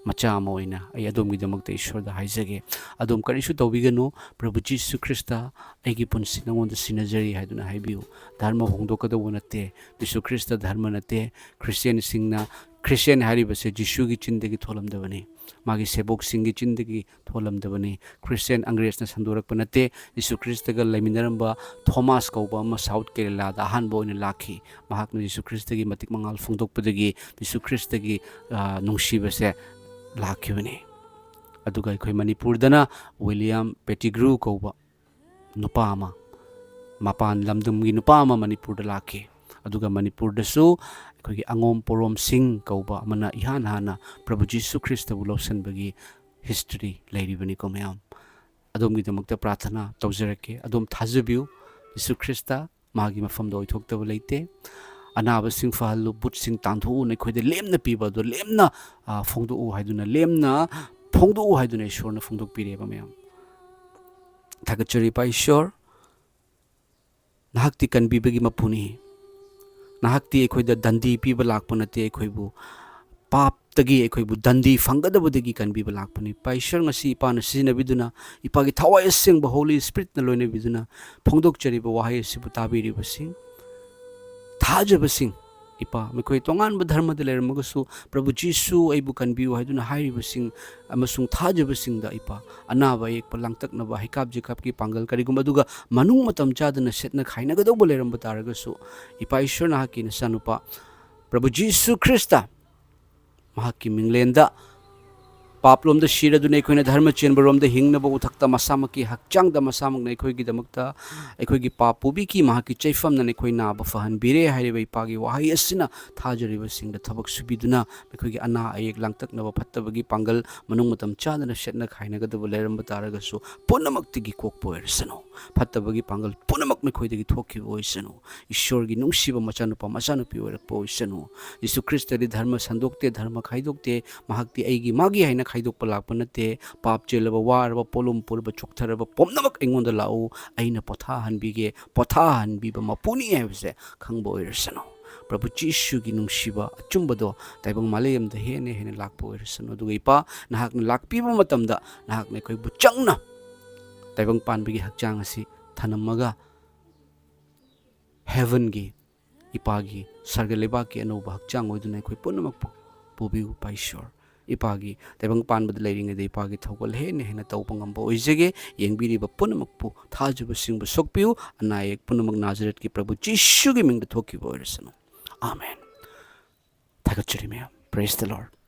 ꯃꯆꯥ ꯑꯃ ꯑꯣꯏꯅ ꯑꯩ ꯑꯗꯣꯝꯒꯤꯗꯃꯛꯇ ꯏꯁꯣꯔꯗ ꯍꯥꯏꯖꯒꯦ꯫ ꯑꯗꯣꯝ ꯀꯔꯤꯁꯨ ꯇꯧꯕꯤꯒꯅꯨ꯫ ꯄ꯭ꯔꯚꯨ ꯖꯤꯁꯨ ꯈ꯭ꯔꯤꯁꯇ, ꯑꯩꯒꯤ ꯄꯨꯟꯁꯤ ꯅꯉꯣꯟꯗ ꯁꯤꯟꯅꯖꯔꯤ ꯍꯥꯏꯗꯨꯅ ꯍꯥꯏꯕꯤꯌꯨ꯫ ꯙꯔꯃ ꯍꯣꯡꯗꯣꯛꯀꯗꯧꯕ ꯅꯠꯇꯦ꯫ ꯖꯤꯁꯨ ꯈ꯭ꯔꯤꯁꯇ ꯙꯔꯃ ꯅꯠꯇꯦ꯫ ꯈ꯭ꯔꯤꯁꯇꯤꯌꯥꯟꯁꯤꯡꯅ, ꯈ꯭ꯔꯤꯁꯇꯤꯌꯥꯟ ꯍꯥꯏꯔꯤꯕꯁꯦ ꯖꯤꯁꯨꯒꯤ ꯆꯤꯟꯗꯒꯤ ꯊꯣꯛꯂꯝꯗꯕꯅꯤ, ꯃꯥꯒꯤ ꯁꯦꯕꯣꯛꯁꯤꯡꯒꯤ ꯆꯤꯟꯗꯒꯤ ꯊꯣꯛꯂꯝꯗꯕꯅꯤ꯫ ꯈ꯭ꯔꯤꯁꯇꯤꯌꯥꯟ ꯑꯪꯒ꯭ꯔꯦꯖꯅ ꯁꯟꯗꯣꯔꯛꯄ ꯅꯠꯇꯦ꯫ ꯖꯤꯁꯨ ꯈ꯭ꯔꯤꯁꯇꯒ ꯂꯩꯃꯤꯟꯅꯔꯝꯕ ꯊꯣꯃꯥꯁ ꯀꯧꯕ ꯑꯃ ꯁꯥꯎꯠ ꯀꯦꯔꯦꯂꯥꯗ ꯑꯍꯥꯟꯕ ꯑꯣꯏꯅ ꯂꯥꯛꯈꯤ꯫ ꯃꯍꯥꯛꯅ ꯖꯤꯁꯨ ꯈ꯭ꯔꯤꯁꯇꯒꯤ ꯃꯇꯤꯛ ꯃꯉꯥꯜ ꯐꯣꯡꯗꯣꯛꯄꯗꯒꯤ ꯖꯤꯁꯨ ꯈ꯭ꯔꯤꯁꯇꯒꯤ, ꯑ, ꯅꯨꯡꯁꯤꯕꯁꯦ ꯂꯥꯛꯈꯤꯕꯅꯤ꯫ ꯑꯗꯨꯒ ꯑꯩꯈꯣꯏ ꯃꯅꯤꯄꯨꯔꯗꯅ ꯋꯤꯂꯤꯌꯝ ꯄꯦꯇꯤꯒ꯭ꯔꯨ ꯀꯧꯕ ꯅꯨꯄꯥ ꯑꯃ, ꯃꯄꯥꯟ ꯂꯝꯗꯝꯒꯤ ꯅꯨꯄꯥ ꯑꯃ ꯃꯅꯤꯄꯨꯔꯗ ꯂꯥꯛꯈꯤ꯫ ꯑꯗꯨꯒ ꯃꯅꯤꯄꯨꯔꯗꯁꯨ ꯑꯩꯈꯣꯏꯒꯤ ꯑꯉꯣꯝ ꯄꯣꯔꯣꯝ ꯁꯤꯡ ꯀꯧꯕ ꯑꯃꯅ ꯏꯍꯥꯟ ꯍꯥꯟꯅ ꯄ꯭ꯔꯚꯨ ꯖꯤꯁꯨ ꯈ꯭ꯔꯤꯁꯇꯕꯨ ꯂꯧꯁꯤꯟꯕꯒꯤ ꯍꯤꯁꯇ꯭ꯔꯤ ꯂꯩꯔꯤꯕꯅꯤꯀꯣ ꯃꯌꯥꯝ꯫ ꯑꯗꯣꯝꯒꯤꯗꯃꯛꯇ ꯄ꯭ꯔꯥꯊꯅꯥ ꯇꯧꯖꯔꯛꯀꯦ꯫ ꯑꯗꯣꯝ ꯊꯥꯖꯕꯤꯌꯨ, ꯖꯤꯁꯨ ꯈ꯭ꯔꯤꯁꯇ ꯃꯥꯒꯤ ꯃꯐꯝꯗ ꯑꯣꯏꯊꯣꯛꯇꯕ ꯂꯩꯇꯦ꯫ ꯑꯅꯥꯕꯁꯤꯡ ꯐꯍꯜꯂꯨ, ꯕꯨꯠꯁꯤꯡ ꯇꯥꯟꯊꯣꯛꯎ, ꯅꯈꯣꯏꯗ ꯂꯦꯝꯅ ꯄꯤꯕ ꯑꯗꯨ ꯂꯦꯝꯅ, ꯑ, ꯐꯣꯡꯗꯣꯛꯎ ꯍꯥꯏꯗꯨꯅ, ꯂꯦꯝꯅ ꯐꯣꯡꯗꯣꯛꯎ ꯍꯥꯏꯗꯨꯅ ꯏꯁꯣꯔꯅ ꯐꯣꯡꯗꯣꯛꯄꯤꯔꯦꯕ ꯃꯌꯥꯝ꯫ ꯊꯥꯒꯠꯆꯔꯤ ꯏꯄꯥ ꯏꯁꯣꯔ, ꯅꯍꯥꯛꯇꯤ ꯀꯟꯕꯤꯕꯒꯤ ꯃꯄꯨꯅꯤ꯫ ꯅꯍꯥꯛꯇꯤ ꯑꯩꯈꯣꯏꯗ ꯗꯟꯗꯤ ꯄꯤꯕ ꯂꯥꯛꯄ ꯅꯠꯇꯦ, ꯑꯩꯈꯣꯏꯕꯨ ꯄꯥꯞꯇꯒꯤ, ꯑꯩꯈꯣꯏꯕꯨ ꯗꯟꯗꯤ ꯐꯪꯒꯗꯕꯗꯒꯤ ꯀꯟꯕꯤꯕ ꯂꯥꯛꯄꯅꯤ꯫ ꯏꯄꯥ ꯏꯁꯣꯔ, ꯉꯁꯤ ꯏꯄꯥꯅ ꯁꯤꯖꯤꯟꯅꯕꯤꯗꯨꯅ, ꯏꯄꯥꯒꯤ ꯊꯋꯥꯏ ꯑꯁꯦꯡꯕ Holy Spiritꯅ ꯂꯣꯏꯅꯕꯤꯗꯨꯅ ꯐꯣꯡꯗꯣꯛꯆꯔꯤꯕ ꯋꯥꯍꯩ ꯑꯁꯤꯕꯨ ꯇꯥꯕꯤꯔꯤꯕꯁꯤꯡ, ꯊꯥꯖꯕꯁꯤꯡ, ꯏꯄꯥ, ꯃꯈꯣꯏ ꯇꯣꯉꯥꯟꯕ ꯙꯔꯃꯗ ꯂꯩꯔꯝꯃꯒꯁꯨ, "ꯄ꯭ꯔꯚꯨ ꯖꯤꯁꯨ, ꯑꯩꯕꯨ ꯀꯟꯕꯤꯌꯨ" ꯍꯥꯏꯗꯨꯅ ꯍꯥꯏꯔꯤꯕꯁꯤꯡ ꯑꯃꯁꯨꯡ ꯊꯥꯖꯕꯁꯤꯡꯗ, ꯏꯄꯥ, ꯑꯅꯥꯕ ꯑꯌꯦꯛꯄ, ꯂꯥꯡꯇꯛꯅꯕ, ꯍꯩꯀꯥꯞ ꯖꯦꯀꯥꯞꯀꯤ ꯄꯥꯡꯒꯜ, ꯀꯔꯤꯒꯨꯝꯕ ꯑꯗꯨꯒ ꯃꯅꯨꯡ ꯃꯇꯝ ꯆꯥꯗꯅ ꯁꯦꯠꯅ ꯈꯥꯏꯅꯒꯗꯧꯕ ꯂꯩꯔꯝꯕ ꯇꯥꯔꯒꯁꯨ, ꯏꯄꯥ ꯏꯁꯣꯔ, ꯅꯍꯥꯛꯀꯤ ꯅꯆꯥꯅꯨꯄꯥ ꯄ꯭ꯔꯚꯨ ꯖꯤꯁꯨ ꯈ꯭ꯔꯤꯁꯇ ꯃꯍꯥꯛꯀꯤ ꯃꯤꯡꯂꯦꯟꯗ ꯄꯥꯞꯂꯣꯝꯗ ꯁꯤꯔꯗꯨꯅ ꯑꯩꯈꯣꯏꯅ ꯙꯔꯃ ꯆꯦꯟꯕꯔꯣꯝꯗ ꯍꯤꯡꯅꯕ ꯎꯊꯛꯇ ꯃꯁꯥꯃꯛꯀꯤ ꯍꯛꯆꯥꯡꯗ ꯃꯁꯥꯃꯛꯅ ꯑꯩꯈꯣꯏꯒꯤꯗꯃꯛꯇ ꯑꯩꯈꯣꯏꯒꯤ ꯄꯥꯞ ꯄꯨꯕꯤꯈꯤ, ꯃꯍꯥꯛꯀꯤ ꯆꯩꯐꯝꯅ ꯑꯩꯈꯣꯏ ꯅꯥꯕ ꯐꯍꯟꯕꯤꯔꯦ ꯍꯥꯏꯔꯤꯕ ꯏꯄꯥꯒꯤ ꯋꯥꯍꯩ ꯑꯁꯤꯅ ꯊꯥꯖꯔꯤꯕꯁꯤꯡꯗ ꯊꯕꯛ ꯁꯨꯕꯤꯗꯨꯅ, ꯑꯩꯈꯣꯏꯒꯤ ꯑꯅꯥ ꯑꯌꯦꯛ, ꯂꯥꯡꯇꯛꯅꯕ, ꯐꯠꯇꯕꯒꯤ ꯄꯥꯡꯒꯜ, ꯃꯅꯨꯡ ꯃꯇꯝ ꯆꯥꯗꯅ ꯁꯦꯠꯅ ꯈꯥꯏꯅꯒꯗꯕ ꯂꯩꯔꯝꯕ ꯇꯥꯔꯒꯁꯨ, ꯄꯨꯝꯅꯃꯛꯇꯒꯤ ꯀꯣꯛꯄ ꯑꯣꯏꯔꯁꯅꯨ꯫ ꯐꯠꯇꯕꯒꯤ ꯄꯥꯡꯒꯜ ꯄꯨꯝꯅꯃꯛ ꯃꯈꯣꯏꯗꯒꯤ ꯊꯣꯛꯈꯤꯕ ꯑꯣꯏꯁꯅꯨ꯫ ꯏꯁꯣꯔꯒꯤ ꯅꯨꯡꯁꯤꯕ ꯃꯆꯥꯅꯨꯄꯥ, ꯃꯆꯥꯅꯨꯄꯤ ꯑꯣꯏꯔꯛꯄ ꯑꯣꯏꯁꯅꯨ꯫ ꯖꯤꯁꯨ ꯈ꯭ꯔꯤꯁꯇꯗꯤ ꯙꯔꯃ ꯁꯟꯗꯣꯛꯇꯦ, ꯙꯔꯃ ꯈꯥꯏꯗꯣꯛꯇꯦ꯫ ꯃꯍꯥꯛꯇꯤ ꯑꯩꯒꯤ, ꯃꯥꯒꯤ ꯍꯥꯏꯅ ꯈꯥꯏꯗꯣꯛꯄ ꯂꯥꯛꯄ ꯅꯠꯇꯦ꯫ ꯄꯥꯞ ꯆꯦꯜꯂꯕ, ꯋꯥꯔꯕ, ꯄꯣꯠꯂꯨꯝ ꯄꯨꯔꯕ, ꯆꯣꯛꯊꯔꯕ ꯄꯨꯝꯅꯃꯛ ꯑꯩꯉꯣꯟꯗ ꯂꯥꯛꯎ, ꯑꯩꯅ ꯄꯣꯊꯥꯍꯟꯕꯤꯒꯦ, ꯄꯣꯊꯥꯍꯟꯕꯤꯕ ꯃꯄꯨꯅꯤ ꯍꯥꯏꯕꯁꯦ ꯈꯪꯕ ꯑꯣꯏꯔꯁꯅꯨ꯫ ꯄ꯭ꯔꯚꯨ ꯖꯤꯁꯨꯒꯤ ꯅꯨꯡꯁꯤꯕ ꯑꯆꯨꯝꯕꯗꯣ ꯇꯥꯏꯕꯪ ꯃꯥꯂꯦꯝꯗ ꯍꯦꯟꯅ ꯍꯦꯟꯅ ꯂꯥꯛꯄ ꯑꯣꯏꯔꯁꯅꯨ꯫ ꯑꯗꯨꯒ ꯏꯄꯥ, ꯅꯍꯥꯛꯅ ꯂꯥꯛꯄꯤꯕ ꯃꯇꯝꯗ ꯅꯍꯥꯛꯅ ꯑꯩꯈꯣꯏꯕꯨ ꯆꯪꯅ ꯇꯥꯏꯕꯪ ꯄꯥꯟꯕꯒꯤ ꯍꯛꯆꯥꯡ ꯑꯁꯤ ꯊꯅꯝꯃꯒ heavenꯒꯤ, ꯏꯄꯥꯒꯤ ꯁꯔꯒ ꯂꯩꯕꯥꯛꯀꯤ ꯑꯅꯧꯕ ꯍꯛꯆꯥꯡ ꯑꯣꯏꯗꯨꯅ ꯑꯩꯈꯣꯏ ꯄꯨꯝꯅꯃꯛꯄꯨ ꯄꯨꯕꯤꯌꯨ, ꯏꯄꯥ ꯏꯁꯣꯔ꯫ ꯏꯄꯥꯒꯤ ꯇꯥꯏꯕꯪ ꯄꯥꯟꯕꯗ ꯂꯩꯔꯤꯉꯩꯗ ꯏꯄꯥꯒꯤ ꯊꯧꯒꯜ ꯍꯦꯟꯅ ꯍꯦꯟꯅ ꯇꯧꯕ ꯉꯝꯕ ꯑꯣꯏꯖꯒꯦ꯫ ꯌꯦꯡꯕꯤꯔꯤꯕ ꯄꯨꯝꯅꯃꯛꯄꯨ ꯊꯥꯖꯕꯁꯤꯡꯕꯨ ꯁꯣꯛꯄꯤꯌꯨ꯫ ꯑꯅꯥ ꯑꯌꯦꯛ ꯄꯨꯝꯅꯃꯛ ꯅꯥꯖꯔꯦꯠꯀꯤ ꯄ꯭ꯔꯚꯨ ꯖꯤꯁꯨꯒꯤ ꯃꯤꯡꯗ ꯊꯣꯛꯈꯤꯕ ꯑꯣꯏꯔꯁꯅꯨ꯫ ꯑꯥꯃꯦꯟ꯫ ꯊꯥꯒꯠꯆꯔꯤ ꯃꯌꯥꯝ꯫ Praise the Lord꯫